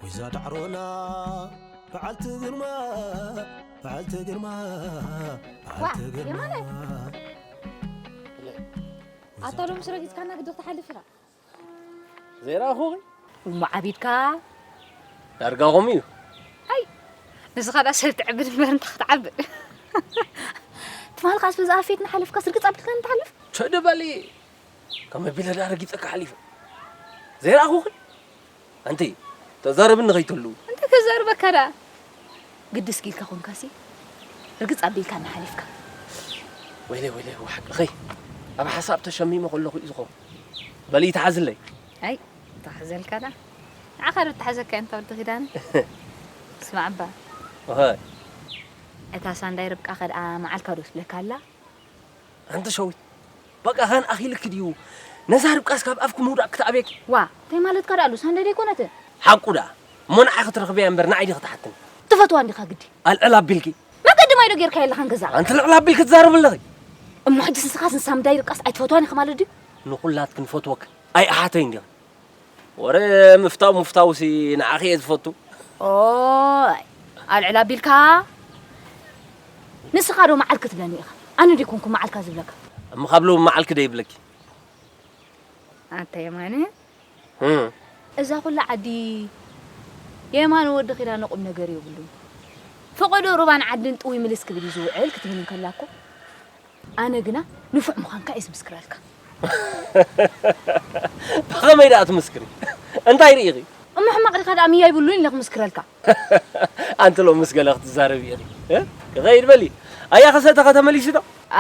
ወይዛ ዳዕሮና በዓልቲ ግርማ፣ በዓልቲ ግርማ፣ በዓልቲ ግርማ። የማነ። ኣታ ሎምስ ረጊጽካና ግዲ ክትሓልፍ ኢኻ። ዘይረኣኹኺ? እሞ ዓቢድካ? ዳርጋ ከምኡ እዩ። ኣይ፣ ንስኻ ደኣ ሰብ ትዕብድ እምበር እንታይ ክትዓብድ? ትማል ከኣስ በዛ ኣፌት ንሓለፍካስ ርግጽ ኣቢልካ ንትሓልፍ? ቸደ በሊ፣ ከመይ ቢለ ደኣ ረጊጸካ ሓሊፈ? ዘይረኣኹኺ? ኣንቲ፣ ተዛረብኒ ከይትህሉ። እንታይ ከዛርበካ ደኣ? ግዲ እስኪ ኢልካ ኮንካሲ፣ ርግጽ ኣቢልካ እናሓሊፍካ። ወይለይ፣ ወይለይ፣ ወሓቂ ኸይ፣ ኣብ ሓሳብ ተሸሚመ ከለኹ እዩ ዝኸውን። በሊ ይትሓዝለይ። ኣይ፣ ተሓዘልካ ደኣ። ንዓኻ ዶ ተሓዘካ እንታ ወዲ ኪዳነ? ስማዕ እባ። እኸ። እታ ሳንዳይ ርብቃ ከ ደኣ መዓልካ ዶ ትብለካ ኣላ? ኣንቲ ሸዊት፣ በቃ ኸን ኣኺልኪ ድዩ? ነዛ ርብቃስ ካብ ኣፍኪ ምውዳቕ ክትኣብየኪ? ዋ፣ እንታይ ማለትካ ደኣ ኣሉ? ሳንዳይ ደይኮነትን? ሓቁ ደኣ። እሞ ንዓይ ክትረኽብያ እምበር ንዓይ ዲኺ ትሓትኒ? ትፈትዋ እንዲኻ ግዲ? ኣልዕል ኣቢልኪ። መገዲ ማይ ዶ ጌርካዮ ኣለኻን ገዛ? ኣንቲ ልዕል ኣቢልኪ ትዛረቢ ኣለኺ። እሞ ሕጅስ ንስኻስ ንሳንዳይ ርብቃስ ኣይትፈትዋን ኢኻ ማለት ድዩ? ንኹላትክን ፈትወክን ኣይኣሓተይን ዲኺ? ወረ ምፍታው ምፍታውሲ ንዓኺ እየ ዝፈቱ። ኦይ፣ ኣልዕል ኣቢልካ። ንስኻ ዶ መዓልኪ ትብለኒ ኢኻ? ኣነ ዶ ይኮንኩ መዓልካ ዝብለካ? እሞ ካብ ሎሚ መዓልኪ ዶ ይብለኪ? ኣታ የማነ። እም። እዛ ኩላ ዓዲ የማነ ወዲ ኪዳነ ቁም ነገር የብሉን። ፈቐዶ ሩባን ዓድን ጥውይ ምልስ ክብል እዩ ዝውዕል ክትብል እንከላ እኮ፣ ኣነ ግና ንፉዕ ምዃንካ እየ ዝምስክረልካ። ብኸመይ ደኣ ትምስክሪ? እንታይ ርኢኺ? እሞ ሕማቕ ዲኻ ደኣ ምያ ይብሉን ኢለ ክምስክረልካ። ኣንቲ ሎምስ ገለ ክትዛረቢ ኢኺ፣ እ? ክኸይድ በሊ። ኣያ ከሰተ ከተመሊሱ ዶ?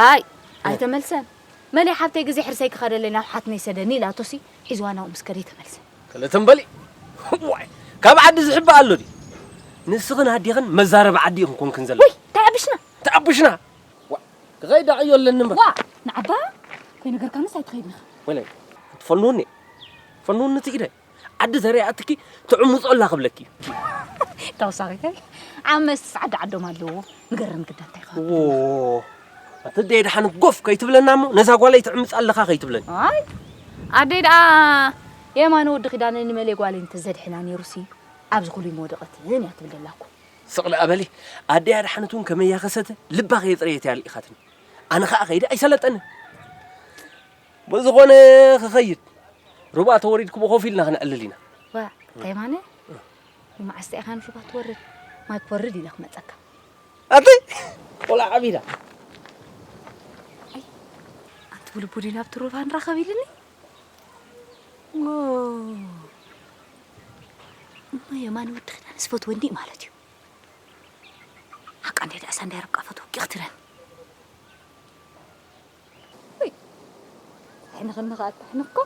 ኣይ፣ ኣይተመልሰን። መለይ ሓብተይ ግዜ ሕርሰይ ክኸደለይ ናብ ሓትነይ ሰደኒ ኢላቶሲ ሒዝዋ ናብኡ ምስ ከደ ተመልሰ። ክልተ እምበሊ። ዋይ፣ ካብ ዓዲ ዝሕባእ ኣሎ ድዩ? ንስኽን ኣዴኽን መዛረቢ ዓዲ ኢኹም ኮንክን ዘለኹም። ወይ፣ እንታይ ኣቢሽና? እንታይ ኣቢሽና? ዋ፣ ክኸይድ ዕዮ ኣለኒ እምበር። ዋ፣ ንዓባ ከይነገርካንስ ኣይትኸይድን ኢኻ። ወይለይ፣ ትፈንውኒ? ፈንውኒ ትኢደ። ዓዲ ተሪኣትኪ ትዕምጾ ኣላ ክብለኪ እዩ። ተወሳኺ ከ ኣብ መስስ ዓዲ ዓዶም ኣለዎ። ንገረን ግዳ እንታይ ይኸውን? ዎ፣ ኣቲ ደይ ደሓን ጎፍ ከይትብለና እሞ ነዛ ጓለይ ትዕምጽ ኣለኻ ከይትብለኒ። ኣይ፣ ኣደይ ደኣ የማነ ወዲ ኪዳነ ንመለይ ጓለይ እንተዘድሕና ነይሩሲ ኣብዚ ኩሉ ይመወደቐትን እያ ትብል ዘላ እኮ። ስቕ ለኣ በሊ፣ ኣደይ ኣድሓነት እውን ከመይ እያ ከሰተ ልባ ከየጽረየት እያ ልኢኻትኒ። ኣነ ኸኣ ከይደ ኣይሰለጠንን። ብዝኾነ ክኸይድ፣ ሩባ ተወሪድኩሞ ኮፍ ኢልና ክነዕልል ኢና። ዋ፣ እንታይ ማነ? ንመዓስ ኢኻ ንሩባ ትወርድ? ማይ ክወርድ ኢለ ክመጸካ። ኣቲ ቆልዓ ዓቢዳ። ኣይ፣ ኣንቲ ብልቡ ድዩ ናብቲ ሩባ ንራኸብ ኢልኒ? ዎ። እሞ የማን ወዲ ኪዳነስ ፈትወኒ ማለት እዩ። ሓቃ እንደ ደኣ ሳንዳይ ርብቃ ፈትወኪ ክትብለኒ። ውይ፣ ኣሕንኽኒ ኸኣ ኣታሕንኽኮ።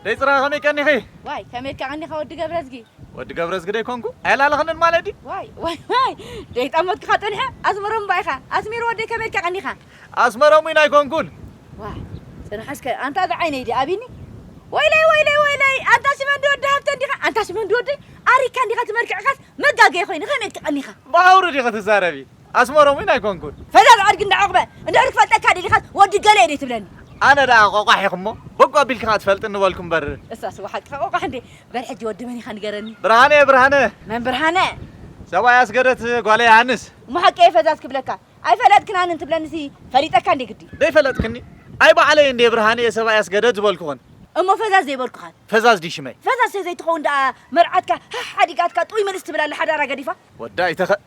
ደይ ጽራ ከመይ ቀኒኺ? ዋይ፣ ከመይ ኢልካ ቀኒኻ ወዲ ገብረዝጊ? ወዲ ገብረዝጊ ደይ ኮንኩ? ኣየላለኸንን ማለት ድዩ? ዋይ፣ ዋይ፣ ዋይ፣ ደይ ጠመትካ ጸኒሐ ኣስመሮም ባይኻ። ኣስሚር ወደይ ከመይ ኢልካ ቀኒኻ? ኣስመሮም እውን ኣይኮንኩን። ዋይ፣ ጽንሓ እስከ፣ ኣንታ እዛ ዓይነይ ድያ ኣቢኒ? ወይለይ፣ ወይለይ፣ ወይለይ፣ ኣንታ ሽመንዲ ወዲ ሃብተ እንዲኻ? ኣንታ ሽመንዲ ወደይ ኣሪካ እንዲኻ ትመልክዕካስ መጋገይ ኮይኑ ከመይ ኢልካ ቀኒኻ? ብኣውርድ ኢኻ ትዛረቢ። ኣስመሮም እውን ኣይኮንኩን። ፈዛዝ ኣድጊ እንዳዓቕበ፣ እንድሕር ክፈልጠካ ደሊኻስ ወዲ ገለ እየ ደይ ትብለኒ። ኣነ ደኣ ቆቋሕ ኢኹሞ በጎ ኣቢልካ ትፈልጥኒ በልኩ እምበር። እሳስ ወሓቅኻ ቆቋሕ እንዴ? በል ሕጂ ወዲ መን ኢኻ ንገረኒ። ብርሃነ፣ ብርሃነ። መን ብርሃነ? ሰብኣይ ኣስገደት ጓለ ዮሃንስ። እሞ ሓቂ እየ ፈዛዝ ክብለካ። ኣይፈለጥክናን እንትብለንሲ ፈሊጠካ እንዴ ግዲ? ደይፈለጥክኒ? ኣይ ባዕለይ እንዴ ብርሃነ እየ ሰብኣይ ኣስገደት ዝበልኩኽን። እሞ ፈዛዝ ዘይበልኩኻን? ፈዛዝ ድዩ ሽመይ? ፈዛዝ ተዘይትኸውን ደኣ መርዓትካ ሃሕ ሓዲጋትካ ጥውይ መልስ ትብል ኣላ ሓዳራ ገዲፋ? ወዳ ኣይተኸ-፣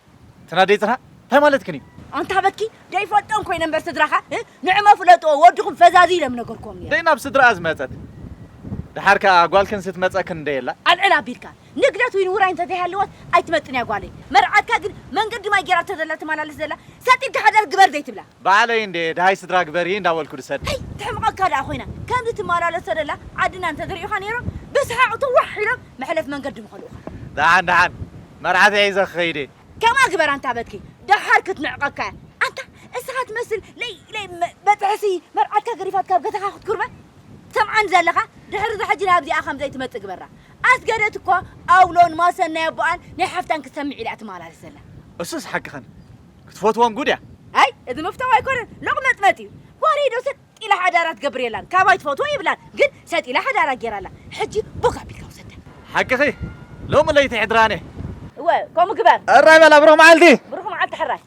ትናደይ ጽንሓ? እንታይ ማለትክን እዩ? ኣንታ በኪ ደይፈልጦም ኮይነ እምበር ስድራኻ፣ እ? ንዕመ ፍለጥዎ፣ ወድኹም ፈዛዚ ኢለ ምነገርክዎም ነይረ። ደይ ናብ ስድራኣ ዝመጸት። ደሓር ከኣ ጓልክን ስትመጸክን እንደ የላ? ኣልዕል ኣቢልካ። ንግደት ወይ ንውራይ እንተ ዘይሃለወት ኣይትመጥን እያ ጓለይ። መርዓትካ ግን መንገዲ ማይ ጌራ እንተ ዘላ ትመላለስ ዘላ፣ ሰጢድካ ሓዳር ግበር ዘይትብላ። ባዕለይ እንደ ደሃይ ስድራ ግበሪ እንዳበልኩ ድሰድ። ኣይ፣ ትሕምቐካ ደኣ ኮይና። ከምዚ ትመላለስ ዘላ ዓድና እንተ ዝርእዩኻ ነይሮም፣ ብሰሓቕ ትዋሕ ኢሎም መሕለፍ መንገዲ ምኸልኡኻ። ደሓን፣ ደሓን። መርዓተይ ሒዘ ክኸይድ እየ። ከምኣ ግበር ኣንታ በትኪ፣ ደሓር ክትንዕቐካ እያ። ኣንታ እስኻ ትመስል ለይ ለይ መ-፣ በጥሕሲ መርዓትካ ገዲፋት ካብ ገዛኻ ክትኩርመ ትሰምዓኒ ዘለኻ፣ ድሕሪ እዚ ሕጂ ናብዚኣ ከም ዘይትመጽእ ግበራ። ኣስገደት እኳ ኣውሎን ማሰን ናይ ኣቦኣን ናይ ሓፍታን ክትሰምዕ ኢላ እያ ትመላለስ ዘላ። እሱስ ሓቅኽን። ክትፈትዎም ጉድ እያ። ኣይ፣ እዚ ምፍታው ኣይኮነን፣ ሎቕመጽመጽ እዩ። ጓለይ ዶ ሰጥ ኢላ ሓዳራ ትገብር የላን፣ ካባይ ትፈትዎ ይብላን፣ ግን ሰጥ ኢላ ሓዳራ ጌራ ኣላ። ሕጂ ቦግ ኣቢልካ ውሰዳ። ሓቅኺ፣ ሎሚ ለይቲ ሕድራነ። እወ፣ ከምኡ ግበር። ሕራይ በላ፣ ብሩኽ መዓልቲ። ብሩኽ መዓልቲ ሕራይ።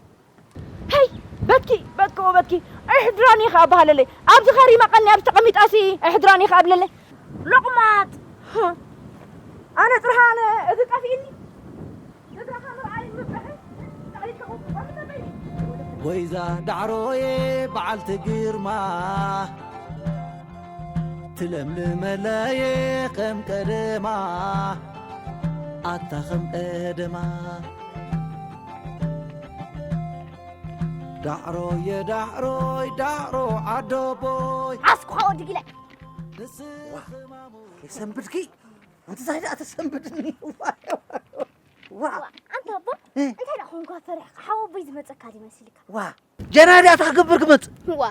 ሄይ፣ በትኪ፣ በትኪ፣ በትኪ። ኣይሕድራኒ ኢኻ ኣባሃለለይ። ኣብዚ ኸሪማ ቀኒ ኣብዚ ተቐሚጣሲ ኣይሕድራኒ ኢኻ ኣብለለይ። ሎቕማጽ። ኣነ ጥርሃነ፣ እዚ ጠፊእኒ። ስድራኻ ምርኣይ ምብርሒ፣ ጻዕሪትካ ኸው ትቐርብ በይኒ። ወይዛ ዳዕሮየ በዓልቲ ግርማ፣ ትለምልመለየ ከም ቀደማ፣ ኣታ ከም ቀደማ። ዳዕሮየ ዳዕሮይ ዳዕሮ ዓዶቦይ። ዓስኩ ሓወ ድጊለ። ንስኺ ማሙ። የሰንብድኪ? ኣንቲ ዛይ ደኣ ተሰንብድኒ። ዋ፣ ዋ። ዋ፣ ኣንታ ኣቦ፣ እ? እንታይ ደኣ ኾንካ ፈሪሕካ? ሓወቦይ ዝመጸካ ድዩ መሲልካ? ዋ፣ ጀናይ ደኣ እንታይ ክገብር ክመጽእ? ዋ፣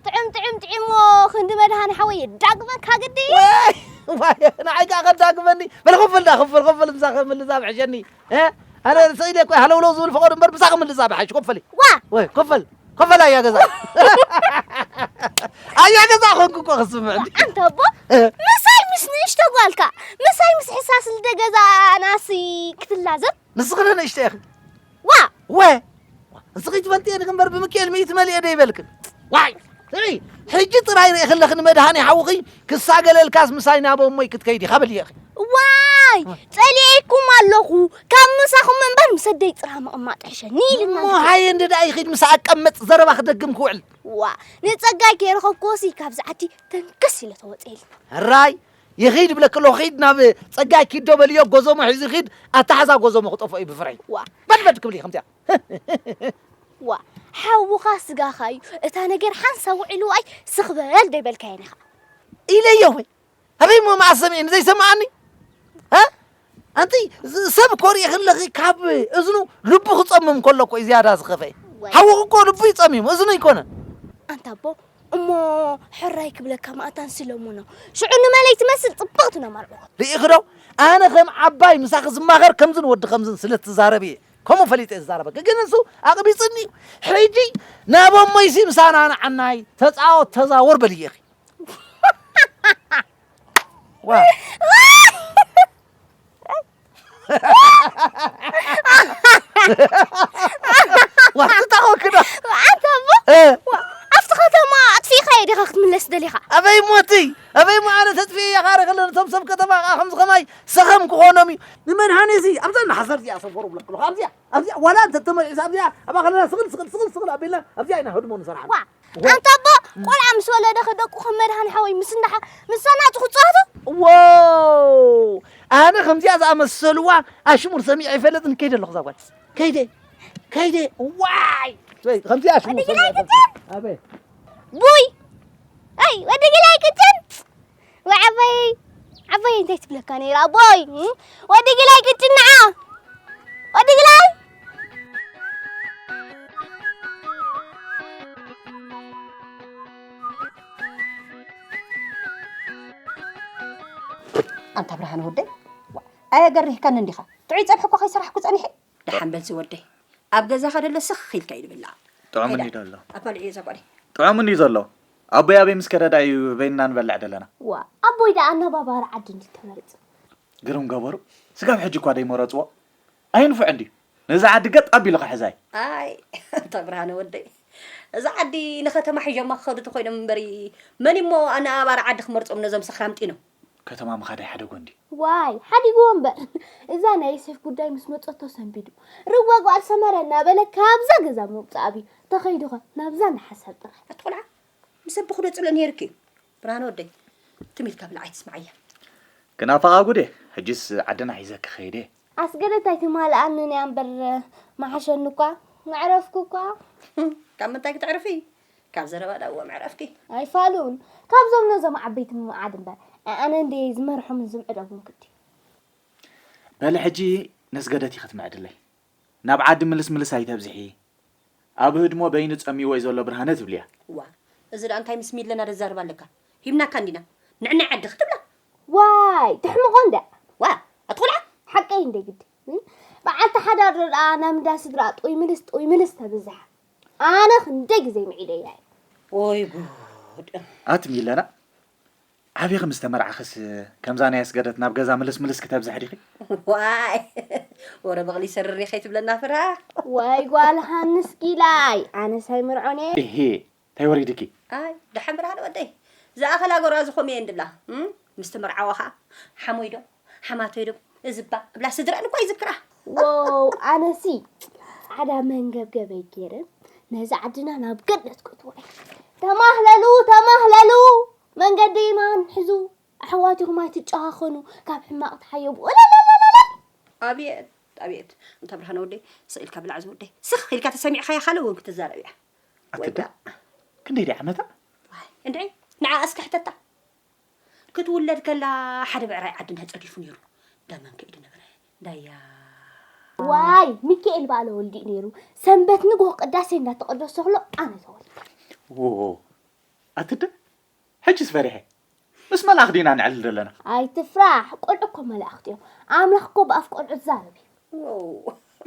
ጥዕም ጥዕም ጥዒሞ ክንዲ መድሃኒ ሓወይ ዳግመካ ግዲ። ዋይ፣ ዋይ፣ ንዓይ ከኣ ከዳግመኒ። በል ክፍል ደኣ፣ ክፍል፣ ክፍል፣ ምሳኺ ምልዛብ ሕሸኒ። እ? ኣነ ስኢለ እኮ ሃለውለው ዝብል ፍቐዱ እምበር ምሳኺ ምልዛብ ሓይሽ፣ ክፈሊ። ዋ! ወይ፣ ክፈል፣ ክፈል ኣያ ገዛ። ኣያ ገዛ ኾንኩ እኮ ክስምዕ። ኣንታ ኣቦ፣ እ? ምሳይ ምስ ንእሽቶ ጓልካ፣ ምሳይ ምስ ሕሳስ ልደ ገዛ ናሲ ክትላዘብ? ንስኺ ዶ ንእሽቶ ኢኺ? ዋ! ወ-፣ ንስኺ ትፈልጥዮ ንግንበር ብምክኤል ሚእቲ መሊኤ ዶ ይበልክን? ዋይ! ስሚ፣ ሕጂ ጥራይ ርኢኽለኺ ንመድሃኒ ሓውኺ ክሳገለልካስ ምሳይ ናብ እሞይ ክትከይዲ ኢኻ በልየኺ። ዋይ! ጸሊኤኩም ኣለኹ። ካብ ምሳኹም እምበር ምስ ኣደይ ጥራ ምቕማጥ ይሕሸኒ ኢልና እሞ ንብል። ሃየ እንደ ደኣ ይኺድ ምሳኣ ቀመጥ ዘረባ ክደግም ክውዕል። ዋ፣ ንጸጋይ ከይረኸብኩዎሲ ካብዚ ዓዲ ተንከስ ኢለ ተወጽኤ ኢልና። ሕራይ፣ ይኺድ ብለኪ ኣለኹ፣ ኺድ ናብ ጸጋይ ኪድ ዶ በልዮ፣ ጎዞሞ ሒዙ ይኺድ፣ ኣተሓዛ ጎዞሞ ክጠፍኦ እዩ ብፍርሒ። ዋ። በድበድ ክብል እዩ ከምዚኣ። ዋ፣ ሓውኻ ስጋኻ እዩ። እታ ነገር ሓንሳብ ውዒሉ ኣይ ስኽ በል ዶ ኣይበልካዮን ኢኻ? ኢለዮ ወይ? ኣበይ እሞ መዓስ ሰሚዕኒ ዘይሰምዓኒ? እ? ኣንቲ ዝ-፣ ሰብ እኮ ሪኢ ከለኺ ካብ እዝኑ ልቡ ክጸምም ከሎ እኮ እዩ ዝያዳ ዝኸፍኤ። ወይ። ሓውኺ እኮ ልቡ እዩ ጸሚሙ፣ እዝኑ ኣይኮነን። ኣንታ ኣቦ፣ እሞ ሕራይ ክብለካ መኣታን ስለሙኖ። ሽዑ ንመለይ ትመስል ጽብቕቲ ነማርዖ። ርኢኺ ዶ? ኣነ ከም ዓባይ ምሳኺ ዝማኸር ከምዝን ወዲ ከምዝን ስለ ትዛረብ እየ። ከምኡ ፈሊጠ እየ ዝዛረበኪ። ግን ንሱ ኣቕቢጽኒ እዩ። ሕጂ ናብ እሞይሲ ምሳና ንዓናይ ተጻወት ተዛወር በልየኺ። ዋ። ዋ፣ ትታወቂ ዶ? ኣንታ ኣቦ፣ እ። ዋ፣ ኣብቲ ከተማ ኣጥፊእካዮ ዲኻ ክትምለስ ደሊኻ? ኣበይ ሞቲ? ኣበይ ሞ ኣነ ተጥፊኤ እያ ካረ ከሎ ነቶም ሰብ ከተማ ከኣ ከምዚ ከማይ ሰኸም ክኾኖም እዩ። ንመድሃኔ እዚ ኣብዛ ናሓሰር እዚኣ ሰፈሩ ብለክሎ። ኣብዚኣ፣ ኣብዚኣ፣ ዋላ እንተ ተመሊሳ ኣብዚኣ፣ ኣብ ኣኸለና ስቕል፣ ስቕል፣ ስቕል፣ ስቕል ኣቢልና ኣብዚኣ ኢና ህድሞ ንሰርሓሉ። ዋ፣ ዋ። ኣንታ ኣቦ፣ ቆልዓ ምስ ወለደ ከደቁ ከም መድሃን ሓወይ ምስ እንዳሓ-፣ ምስ ሰናጹ ክጻወቱ? ዎ! ኣነ ከምዚኣ ዝኣመሰልዋ ኣሽሙር ሰሚዐ ኣይፈልጥን። ከይደ ኣለኹ እዛ ጓል። ከይደ፣ ከይደ፣ ዋይ! ወይ፣ ከምዚኣ ኣሽሙር ወዲ ሰሚዐ ግላይ ኣይፈልጥን። ክተን! ኣበይ? ቡይ! ኣይ፣ ወዲ ግላይ ክተን! ወይ ዓባየይ፣ ዓባየይ እንታይ ትብለካ ነይራ ኣቦይ? እም? ወዲ ግላይ ቅጭን ንዓ! ወዲ ግላይ! ኣንታ ብርሃነ ወደይ፣ ዋ፣ ኣየገርህካን እንዲኻ? ጥዑይ ጸብሒ እኮ ከይሰራሕኩ ጸኒሐ። ደሓን በል ዝወደይ፣ ኣብ ገዛኻ ደሎ ስኽ ኢልካ እዩ ዝብላዕ። ጥዑም ከይዳ፣ እንዲ ዘሎ። ኣፋልዕዮ እዛ ጓለይ። ጥዑም እንዲ ዘሎ። ኣቦይ ኣበይ ምስ ከደዳ እዩ በይንና ንበልዕ ዘለና። ዋ ኣቦይ ደኣ ኣናባባሪ ዓዲ እንዲ ተመርጽ። ግርም ገበሩ። ስጋብ ሕጂ እኳ ደይመረጽዎ። ኣይንፉዕ እንድዩ። ነዚ ዓዲ ገጥ ኣቢሉ ክሕዛይ። ኣይ ኣንታ ብርሃነ ወደይ፣ እዚ ዓዲ ንኸተማ ሒዞማ ክኸዱ ተኾይኖም እምበሪ፣ መን እሞ ኣነባባሪ ዓዲ ክመርጾም ነዞም ሰኽራም ጢኖም? ከተማ ምኻድ ኣይሓደጎ እንዲ። ዋይ ሓዲግዎ እምበር። እዛ ናይ ዮሴፍ ጉዳይ ምስ መጸቶ ሰንቢዱ፣ ርዋ ጓል ሰመረ እናበለ ካብዛ ገዛ ምውጻእ ኣብዩ። ተኸይዱኸ ናብዛ ንሓሳብ ጥራሕ። ኣቲ ቆልዓ፣ ምስ ኣቦኹ ዶ ጽልእ ነይርኪ? ብርሃነ ወደይ፣ ትም ኢልካ ብላዕ ኣይትስምዓያ። ክናፍቓ ጉዴ፣ ሕጅስ ዓድና ሒዘኪ ከይደ። ኣስገደት ኣይትማልኣንን እያ እምበር መሓሸኒ እኳ፣ መዕረፍኩ እኳ። ካብ ምንታይ ክትዕርፊ? ካብ ዘረባ ዳእዎ መዕረፍኪ። ኣይፋሉን። ካብዞም ነዞም ዓበይቲ ምምዓድ እምበር፣ ኣነ እንደ ዝመርሖምን ዝምዕደጉን ክዲ። በሊ ሕጂ ነስገደት ኢኺ ትምዕድለይ። ናብ ዓዲ ምልስ ምልስ ኣይተብዝሒ። ኣብ ህድሞ በይኑ ጸሚዎ እዩ ዘሎ ብርሃነ ትብልያ። ዋ፣ እዚ ደኣ እንታይ ምስ ሚለና ደዛርባ ኣለካ? ሂብናካ እንዲና። ንዕናይ ዓዲ ክትብላ? ዋይ፣ ትሕምቖ እንደ። ዋ፣ ኣትኹልዓ? ሓቀይ እንደ ግዲ። በዓልቲ ሓዳር ዶ ደኣ ናብ እንዳ ስድራ ጥውይ ምልስ ጥውይ ምልስ ተብዝሓ። ኣነ ክንደይ ግዜ ምዒደያ እየ። ኦይ ጉድ። ኣቲ ሚለና፣ ዓቢኺ ምስ ተመርዓኽስ ከምዛ ናይ ኣስገደት ናብ ገዛ ምልስ ምልስ ክተብዝሒ ዲኺ? ዋይ፣ ወረ በቕሊ ሰርሪ ከይትብለና ፍራ። ዋይ ጓል ሃንስ ጊላይ፣ ኣነስ ኣይምርዖን እየ። እሄ፣ እንታይ ወሪድኪ? ኣይ፣ ደሓን ብርሃን ወደይ፣ ዝኣኸላ ጎራዙ ኾም እየ እንድብላ፣ እም? ምስ ተመርዓዋ ኸዓ፣ ሓሞይ ዶ፣ ሓማቶይ ዶ፣ እዝባ ክብላ ስድረን እኳ ይዝክራ። ዎው፣ ኣነሲ ጻዕዳ መንገብገበይ ገይረ ነዛ ዓድና ናብ ገነት ከእትዋ እየ። ተማህለሉ፣ ተማህለሉ፣ መንገዲ የማን ሕዙ፣ ኣሕዋትኹም ኣይትጨኻኸኑ፣ ካብ ሕማቕ ተሓየቡ። እለለለለለ። ኣብየት፣ ኣብየት፣ እንታ ብርሃነ ወደይ፣ ስቕ ኢልካ ብላዕ ዝወደይ። ስኽ ኢልካ ተሰሚዕኻያ ካልእ እውን ክትዛረብ እያ። ኣትዳ፣ ወይ ደኣ። ክንደይ ድያ ዓመታ? ዋይ፣ እንድዒ፣ ንዓ እስከ ሕተታ። ክትውለድ ከላ ሓደ ብዕራይ ዓድና ጸዲፉ ነይሩ። ዳመን ከይዱ ነበረ። ዳያ። ዋይ፣ ሚካኤል በዓለ ወልዲ ነይሩ። ሰንበት ንግሆ ቅዳሴ እንዳተቐደሰ ከሎ ኣነ ተወልደ። ዎ፣ ኣትደ? ሕጅስ ፈሪሐ። ምስ መላእኽቲ ዲና ንዕልል ዘለና? ኣይትፍራሕ፣ ቆልዑ እኮ መላእኽቲ እዮም። ኣምላኽ እኮ ብኣፍ ቆልዑ ዝዛረብ እዩ። ዎው፣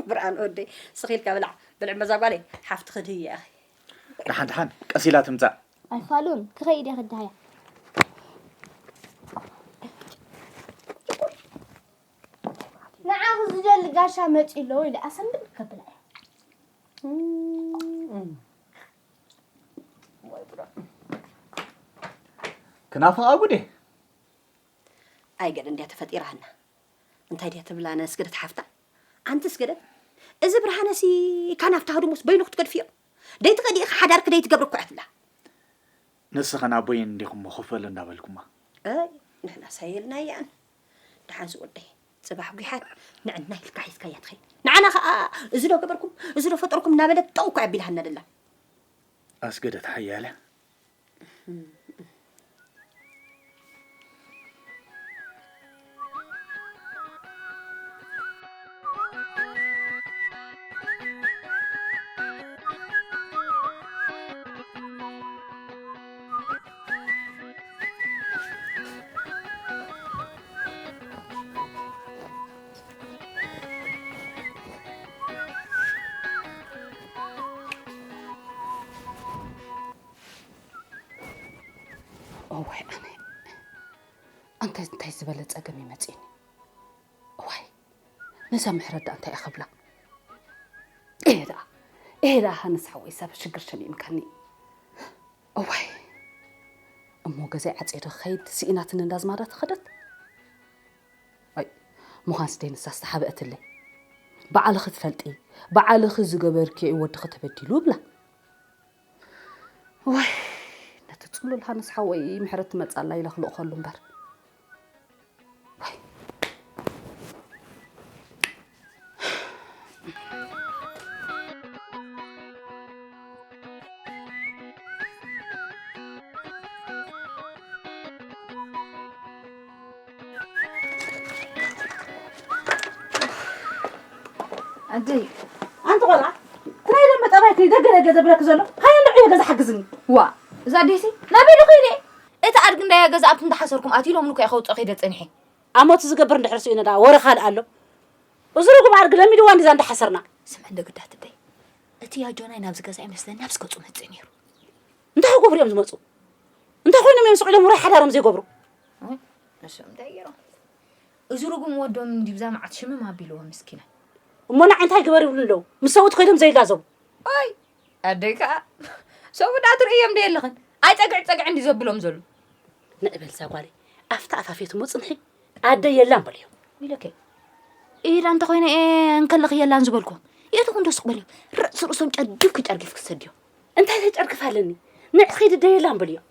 ብርሃን ወደይ፣ ስኺ ኢልካ ብላዕ። ብልዕ መዛ ጓለይ፣ ሓፍትኺ ድህያ ኢኺ። ደሓን ደሓን፣ ቀስ ኢላ ትምጻእ። ኣይፋሉን፣ ክኸይድ እየ ክድሃያ። ንዓኺ ዝደሊ ጋሻ መጺኡ ኣሎ ኢለ ኣሰንብል ከብላ እየ። እም፣ እም። ክናፍቓ ጉዴ። ኣይ ገለ እንድያ ተፈጢራና። እንታይ ድያ ትብላ ነስገደት ሓፍታ? ኣንቲ ስገደት፣ እዚ ብርሃነሲ ካናፍታ ሃዱሙስ በይኑ ክትገድፍዮ? ደይትኸዲ ኢኺ ሓዳርኪ ደይትገብሪ እኮ እያ ትብላ። ንስኽን ኣቦይን እንዲኹም እሞ ክፈሉ እንዳበልኩማ። ኣይ፣ ንሕናስ ኣየልናያን። ደሓንሲ ወደይ፣ ጽባሕ ጒሓት ንዕና ኢልካ ሒዝካያ ትኸይድ። ንዓና ኸኣ እዚ ዶ ገበርኩም፣ እዚ ዶ ፈጠርኩም እናበለት ጠው እኮ እያ ኣቢላሃና ደላ። ኣስገደት ሓያለ። እዋይ ኣነ፣ ኣንተ እንታይ ዝበለ ጸገም እዩ መጺእኒ? እዋይ፣ ነዛ ምሕረት ደኣ እንታይ እየ ክብላ? እየ ደኣ፣ እየ ደኣ ሃንስ ሓወይ፣ ሰብ ሽግር ሸሚምካኒ። እዋይ፣ እሞ ገዛይ ዓጽየ ዶ ክኸይድ ስኢናትኒ እንዳ ኣዝማዳ ተኸደት? ኣይ፣ ምዃንስ ደይ ንሳስ ተሓብአትለይ። ባዕልኺ ትፈልጢ፣ ባዕልኺ ዝገበርክዮ እዩ ወድኺ ተበዲሉ እብላ። ዋይ፣ ነቲ ጽሉል ሃንስ ሓወይ ምሕረት ትመጽኣላ ኢለ ክልእኸሉ እምበር። ዋይ። ኣደይ፣ ኣንቲ ቆልዓ፣ ትናይ ደመ ጠባይ ከይ ደገ ደገ ዘብለክ ዘሎ፣ ሃየ ንዑ ገዛ ሓግዝኒ። ዋ፣ እዛ ኣደይሲ ናበይ ዶ ከይደ? እቲ ኣድጊ እንዳያ ገዛ ኣብቲ እንዳሓሰርኩም ኣትዩ ሎምኒ እኮ እየ ከውፅኦ ከይደ ፀኒሐ። ኣሞት ዝገብር እንድሕር ስኢኑ ደኣ ወረ ካልእ ኣሎ። እዚ ርጉም ኣድጊ ለሚድዋ እንዲዛ እንዳሓሰርና። ስምዒ እንደ ግዳት ኣደይ፣ እቲ ያጆናይ ናብዚ ገዛ ይመስለኒ ኣብዚ ገፁ መፅእ ነይሩ። እንታይ ክገብሩ እዮም ዝመፁ? እንታይ ኮይኖም እዮም ስቕ ኢሎም ውራይ ሓዳሮም ዘይገብሩ? እሶም እንታይ ገይሮም? እዚ ርጉም ወዶም እንዲብዛ መዓት ሽምም ኣቢልዎ ምስኪና። እሞ ንዓይ እንታይ ግበር ይብሉ ኣለዉ? ምስ ሰብኡት ኮይዶም ዘይላዘቡ። ኣይ ኣደይ ከዓ ሰብኡ እንዳትርእዮም ዶ የለኽን? ኣይ ጸግዕ ጸግዕ እንዲ ዘብሎም ዘሎ። ንዕበል እዛ ጓለይ፣ ኣፍታ ኣፋፌት እሞ ጽንሒ፣ ኣደይ የላን በልዮም። ኢለከ ኢላ እንተኾይነ እየ እንከለኺ የላን ዝበልኩ። የእትኹ እንዶ ስቕ በልዮም። ርእሲ ርእሶም ጨርጊፍ ክጨርጊፍ ክሰድዮም። እንታይ ተጨርግፍ ኣለኒ? ንዕኺ ድደ የላን በልዮም።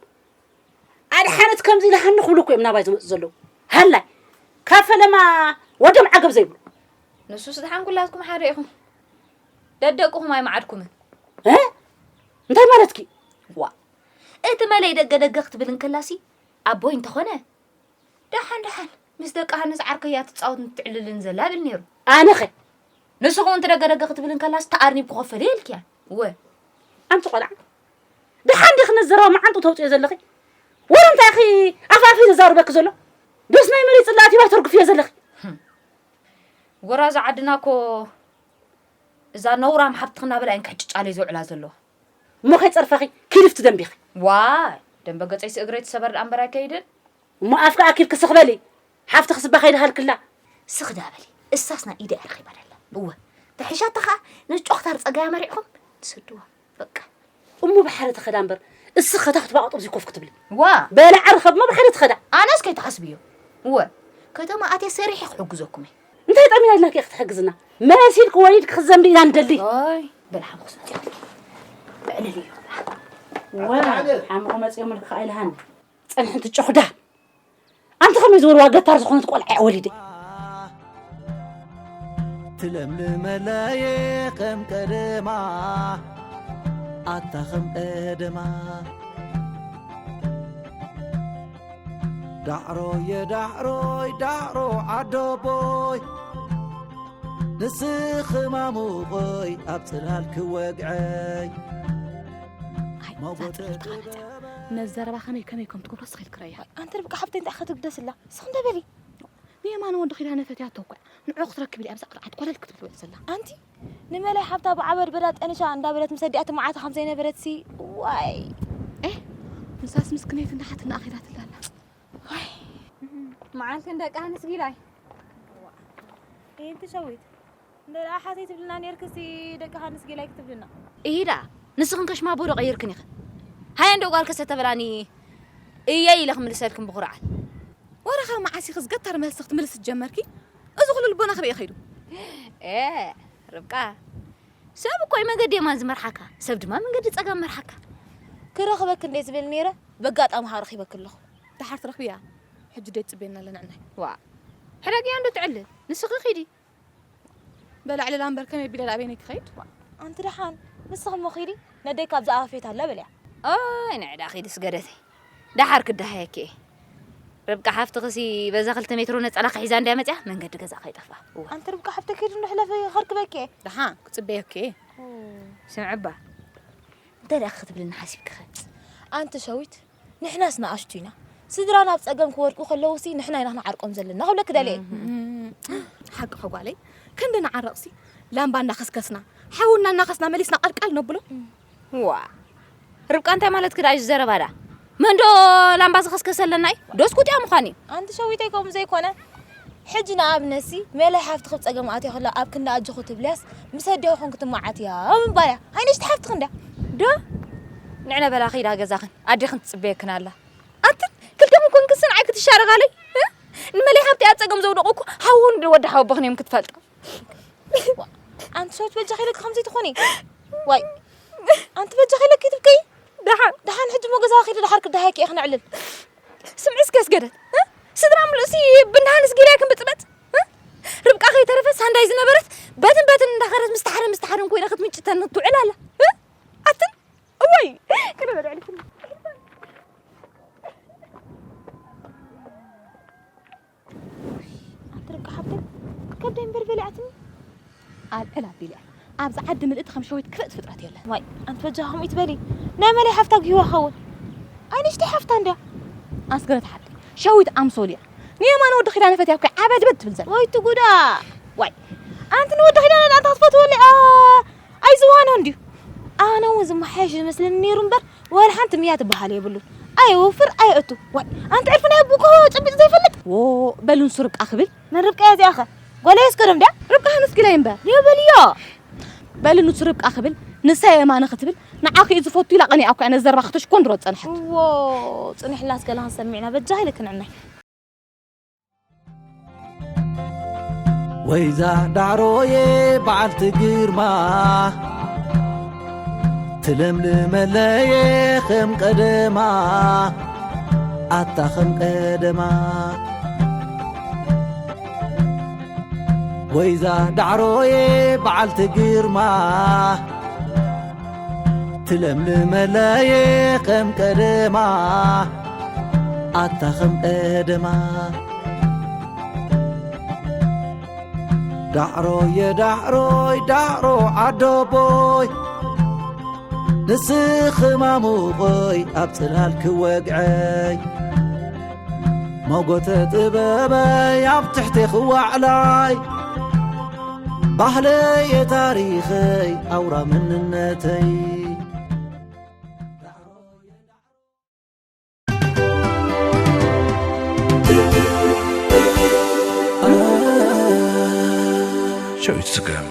ኣድሓነት ከምዚ ኢለ ሃኒ ክብሉ እኮ እዮም ናባይ ዝመፁ ዘለዉ። ሃላይ ካብ ፈለማ ወዶም ዓገብ ዘይብሉ። ንሱስ ደሓን ኩላትኩም ሓደ ኢኹም። ደደቅኹም ኣይመዓድኩምን። እ እንታይ ማለትኪ? ዋ እቲ መለይ ደገ ደገ ክትብል እንከላሲ ኣቦይ እንተኾነ ደሓን ደሓን ምስ ደቂ ሃንስ ዓርከያ ትጻወት ትዕልልን ዘላ ብል ነይሩ። ኣነኸ ንስኹ እውን ትደገደገ ክትብል እንከላስ ተኣርኒብ ክኸፈል እየ ኢልክያ። ወ ኣንቲ ቆልዓ፣ ደሓን ዲኺ ነዚ ዘረባ መዓንጡ ተውፅዮ ዘለኺ? ወላ እንታይ ኢኺ ኣፋፊ ዘዛርበኪ ዘሎ? ዶስ ናይ መሬት ፅላት ይባይ ተርግፍዮ ዘለኺ? ጎራዙ ዓድና እኮ እዛ ነውራም ሓፍትኽና በላ እየን ክሕጭጫለይ ዘውዕላ ዘለዋ። እሞ ከይፀርፈኺ ኪልፍቲ ደንቢኺ። ዋይ ደንበ ገፀይ ስእግረይ ትሰበር ደኣ እምበር ኣይከይድን። እሞ ኣፍካ ኣኪብኪ ስኽ በሊ። ሓፍትኺ ስባ ከይድሃልክላ። ስኽ ዳ በሊ። እሳስ ናይ ኢደ ኣርኺባ ደላ። እወ ተሒሻታ ኸዓ ነዚ ጮኽታር ጸጋያ መሪዕኹም ትሰድዋ። በቃ። እሞ ብሓደ ተኸዳ እምበር እስኺ ከታ ክትባቕጡ ኣብዚ ኮፍ ክትብሊ። ዋ በላ ዓርኸብ እሞ ብሓደ ተኸዳ። ኣነስ ከይትሓስብዮ። እወ ከተማ ኣትየ ሰሪሐ ክሕግዘኩም እየ። እንታይ ጠሚና ኢልናኪ ክትሕግዝና? መሲልኪ ወሊድኪ ክትዘምዲ ኢና ንደሊ። ኦይ በላ ሓምኹስ መፅዮ። ብዕልል እዩ። ዋ ሓምኹ መፅዮ ምልክ ከኣ ኢልሃኒ። ጸንሕንቲ ጨኹዳ ኣንቲ ከመይ ዝበልዋ ገታር ዝኾነት ቆልዓ እያ ወሊደ። ትለምልመለየ ከም ቀደማ ኣታ ከም ቀደማ ዳዕሮየ ዳዕሮይ ዳዕሮ ዓዶቦይ ንስኺ ማሙቐይ ኣብ ጽላል ክወግዐይ ኣይ እዛ ትምህርቲ ቃመጫ ነዚ ዘረባ ከመይ ከመይ ከም ትገብሮ ስኺል ክረያ ኣንቲ ርብቃ ሓብተይ እንታይ ክትግደስላ ስኽ እንደ በሊ ንየማን ወዲ ኺዳነ ፈትያቶ እኮ ንዑ ክትረክብ ኢላ ኣብዛ ቅርዓት ኮለል ክትብል ትብል ዘላ ኣንቲ ንመላይ ሓብታ ብዓበድ በዳ ጠኒሻ እንዳበለት ምስ ኣዲኣ ትመዓታ ከም ዘይነበረት ሲ ዋይ ኤህ ንሳስ ምስክነይት እንዳሓትና ኣኺላትላ ኣላ ዋይ መዓልቲ እንደቃ ንስጊላይ እንቲ ሸዊት እንደ ደኣ ሓተይ ትብልና ኔርክሲ ደቂ ሃንስ ጌላይ ክትብልና። እሂ ደኣ ንስኽን ከሽማቦ ዶ ቀይርክን ኢኽን? ሃየ እንዶ ጓል ከሰተበላኒ እየ ኢለ ክምልሰልክን ብኹርዓት። ወረኻ መዓስ ኢኺ ዝገታር መልሲ ክትምልሲ ዝጀመርኪ? እዚ ኩሉ ልቦና ከበይ እዩ ከይዱ? ኤ ርብቃ ሰብ እኮ እዩ መንገዲ የማን ዝመርሓካ ሰብ ድማ መንገዲ ጸጋም መርሓካ። ክረኽበኪ እንደ ዝብል ነይረ በጋጣሚ ሃረኺበኪ ኣለኹ። ደሓር ትረኽብያ ሕጂ ደይ ትጽበየና ኣለና ዕናይ። ዋ ሕደግያ እንዶ ትዕልል ንስኺ ኺዲ። በላዕልላ እምበር ከመይ ቢለ ኣበይነይ ክኸይድ? ኣንቲ ደሓን ንስኺ እሞ ኺዲ ነደይ ካብዛ ኣፋፌት ኣላ በልያ። ኦይ ንዕዳ ኺዲ ስገደተይ ደሓር ክደሃየኪ እየ። ርብቃ ሓፍትኽሲ በዛ ክልተ ሜትሮ ነጸላ ክሒዛ እንድያ መጽያ መንገዲ ገዛ ከይጠፍኣ። እዋ ኣንቲ ርብቃ ሓፍተይ ኪዲ እንዶ ሕለፊ ከርክበኪ እየ። ደሓን ክጽበየኪ እየ። ስምዕባ እንታይ ደኣ ክትብልኒ ሓሲብክኸ? ኣንቲ ሸዊት ንሕናስ ንኣሽቱ ኢና። ስድራና ኣብ ጸገም ክወድቁ ከለዉሲ ንሕና ኢና ክንዓርቆም ዘለና ክብለኪ ደልየ። ሓቅኺ ጓለይ፣ ክንዲ ንዓረቕሲ ላምባ እናኸስከስና ሓዊ እናናኸስና መሊስና ቀልቀል ነብሎ። ዋ ርብቃ እንታይ ማለትኪ ደኣ እዩ ዘረባ ደኣ? መንዶ ላምባ ዝኸስከሰለና እዩ ዶስ ጉጥያ ምዃን እዩ። ኣንቲ ሸዊተይ ከምኡ ዘይኮነ ሕጂ ንኣብነትሲ መለይ ሓፍትኺ ኣብ ጸገም ኣትያ ከላ ኣብ ክንዲ ኣጆኺ ትብልያስ ምስ ኣዴኺ ኮንኪ ትመዓትያ ምባል እያ። ኣይነሽቲ ሓፍትኺ እንድያ። ዶ ንዕነ በላ ኺዳ ገዛኽን ኣዴኽን ትጽበየክን ኣላ። ኣትን ክልተኹም ኮንክን ስንዓይ ክትሻረጋለይ ንመለይ ሓብቲ ኣብ ጸገም ዘውደቑ እኮ ሓውን ወዲ ሓወቦኽን እዮም ክትፈልጣ። ኣንቲ ሰዎች በጃኺ ኢለኪ ከምዚ ትኾኒ ዋይ ኣንቲ በጃኺ ኢለኪ ትብከይ ደሓን ደሓን ሕጂ ሞ ገዛ ኺዲ ደሓር ክደሃየኪ እየ ክነዕልል ስምዒ እስኪ ኣስገደት ስድራ ምሉእሲ ብናሃንስ ጊላይክን ብጥበጥ ርብቃ ከይተረፈ ሳንዳይ ዝነበረት በትን በትን እንዳኸረት ምስተሓረ ምስተሓረን ኮይና ክትምጭተን ትውዕል ኣላ ኣትን እወይ ክነበልዕልክን ኣንቲ ርብቃ ሓብተይ ከብደይ እምበር በሊዓትኒ ኣልዕል ኣቢለ ኣብዚ ዓዲ ምልእቲ ከም ሸዊት ክፍእቲ ፍጥረት የለን ዋይ ኣንቲ በጃ ከምኡ ትበሊ ናይ መለይ ሓፍታ ግሂዋ ኸውን ኣይ ንሽተይ ሓፍታ እንድያ ኣስገረት ሓብተይ ሸዊት ኣምሶል እያ ንየማን ወዲ ኪዳነ ፈትያ እኮ ዓብያ ድበት ትብል ዘላ ወይ ትጉዳ ዋይ ኣንቲ ንወዲ ኪዳነ ኣንታ ክትፈትወኒ ኣይዝዋኖ እንድዩ ኣነ እውን ዝመሓየሽ ዝመስለኒ ነይሩ እምበር ወላ ሓንቲ ምያ ትበሃል የብሉን ኣይወፍር ኣይእቱ። ዋይ ኣንቲ ዕርፊ ናይ ኣቦኮ ጨቢጥ ዘይፈልጥ። ዎ በሉ ንሱ ርብቃ ክብል። መን ርብቃ እያ እዚኣኸ? ጓል እያ እስከ ደምድያ። ርብቃ ሃንስ ግላይ እምበር። ይበልዮ። በሉ ንሱ ርብቃ ክብል ንሳ የማነ ክትብል ንዓኺ እዩ ዝፈቱ ኢላ ቀኒኣ እኮ እያ ነዚ ዘረባ ክትሽኮን ድሮ ዝጸንሐት። እዎ ጽኒሕላ እስከ ላህን ሰሚዕና በጃ ኢለ ክንዕናይ። ወይዛ ዳዕሮየ በዓልቲ ግርማ ትለምልመለየ ከም ቀደማ ኣታ ከም ቀደማ ወይዛ ዳዕሮየ በዓልቲ ግርማ ትለምልመለየ ከም ቀደማ ኣታ ከም ቀደማ ዳዕሮየ ዳዕሮይ ዳዕሮ ዓዶቦይ ንስኺ ማሙቆይ ኣብ ጽላል ክወግዐይ ሞጎተ ጥበበይ ኣብ ትሕቲ ክዋዕላይ ባህለየ ታሪኸይ ኣውራ መንነተይ ሸዊት ስገም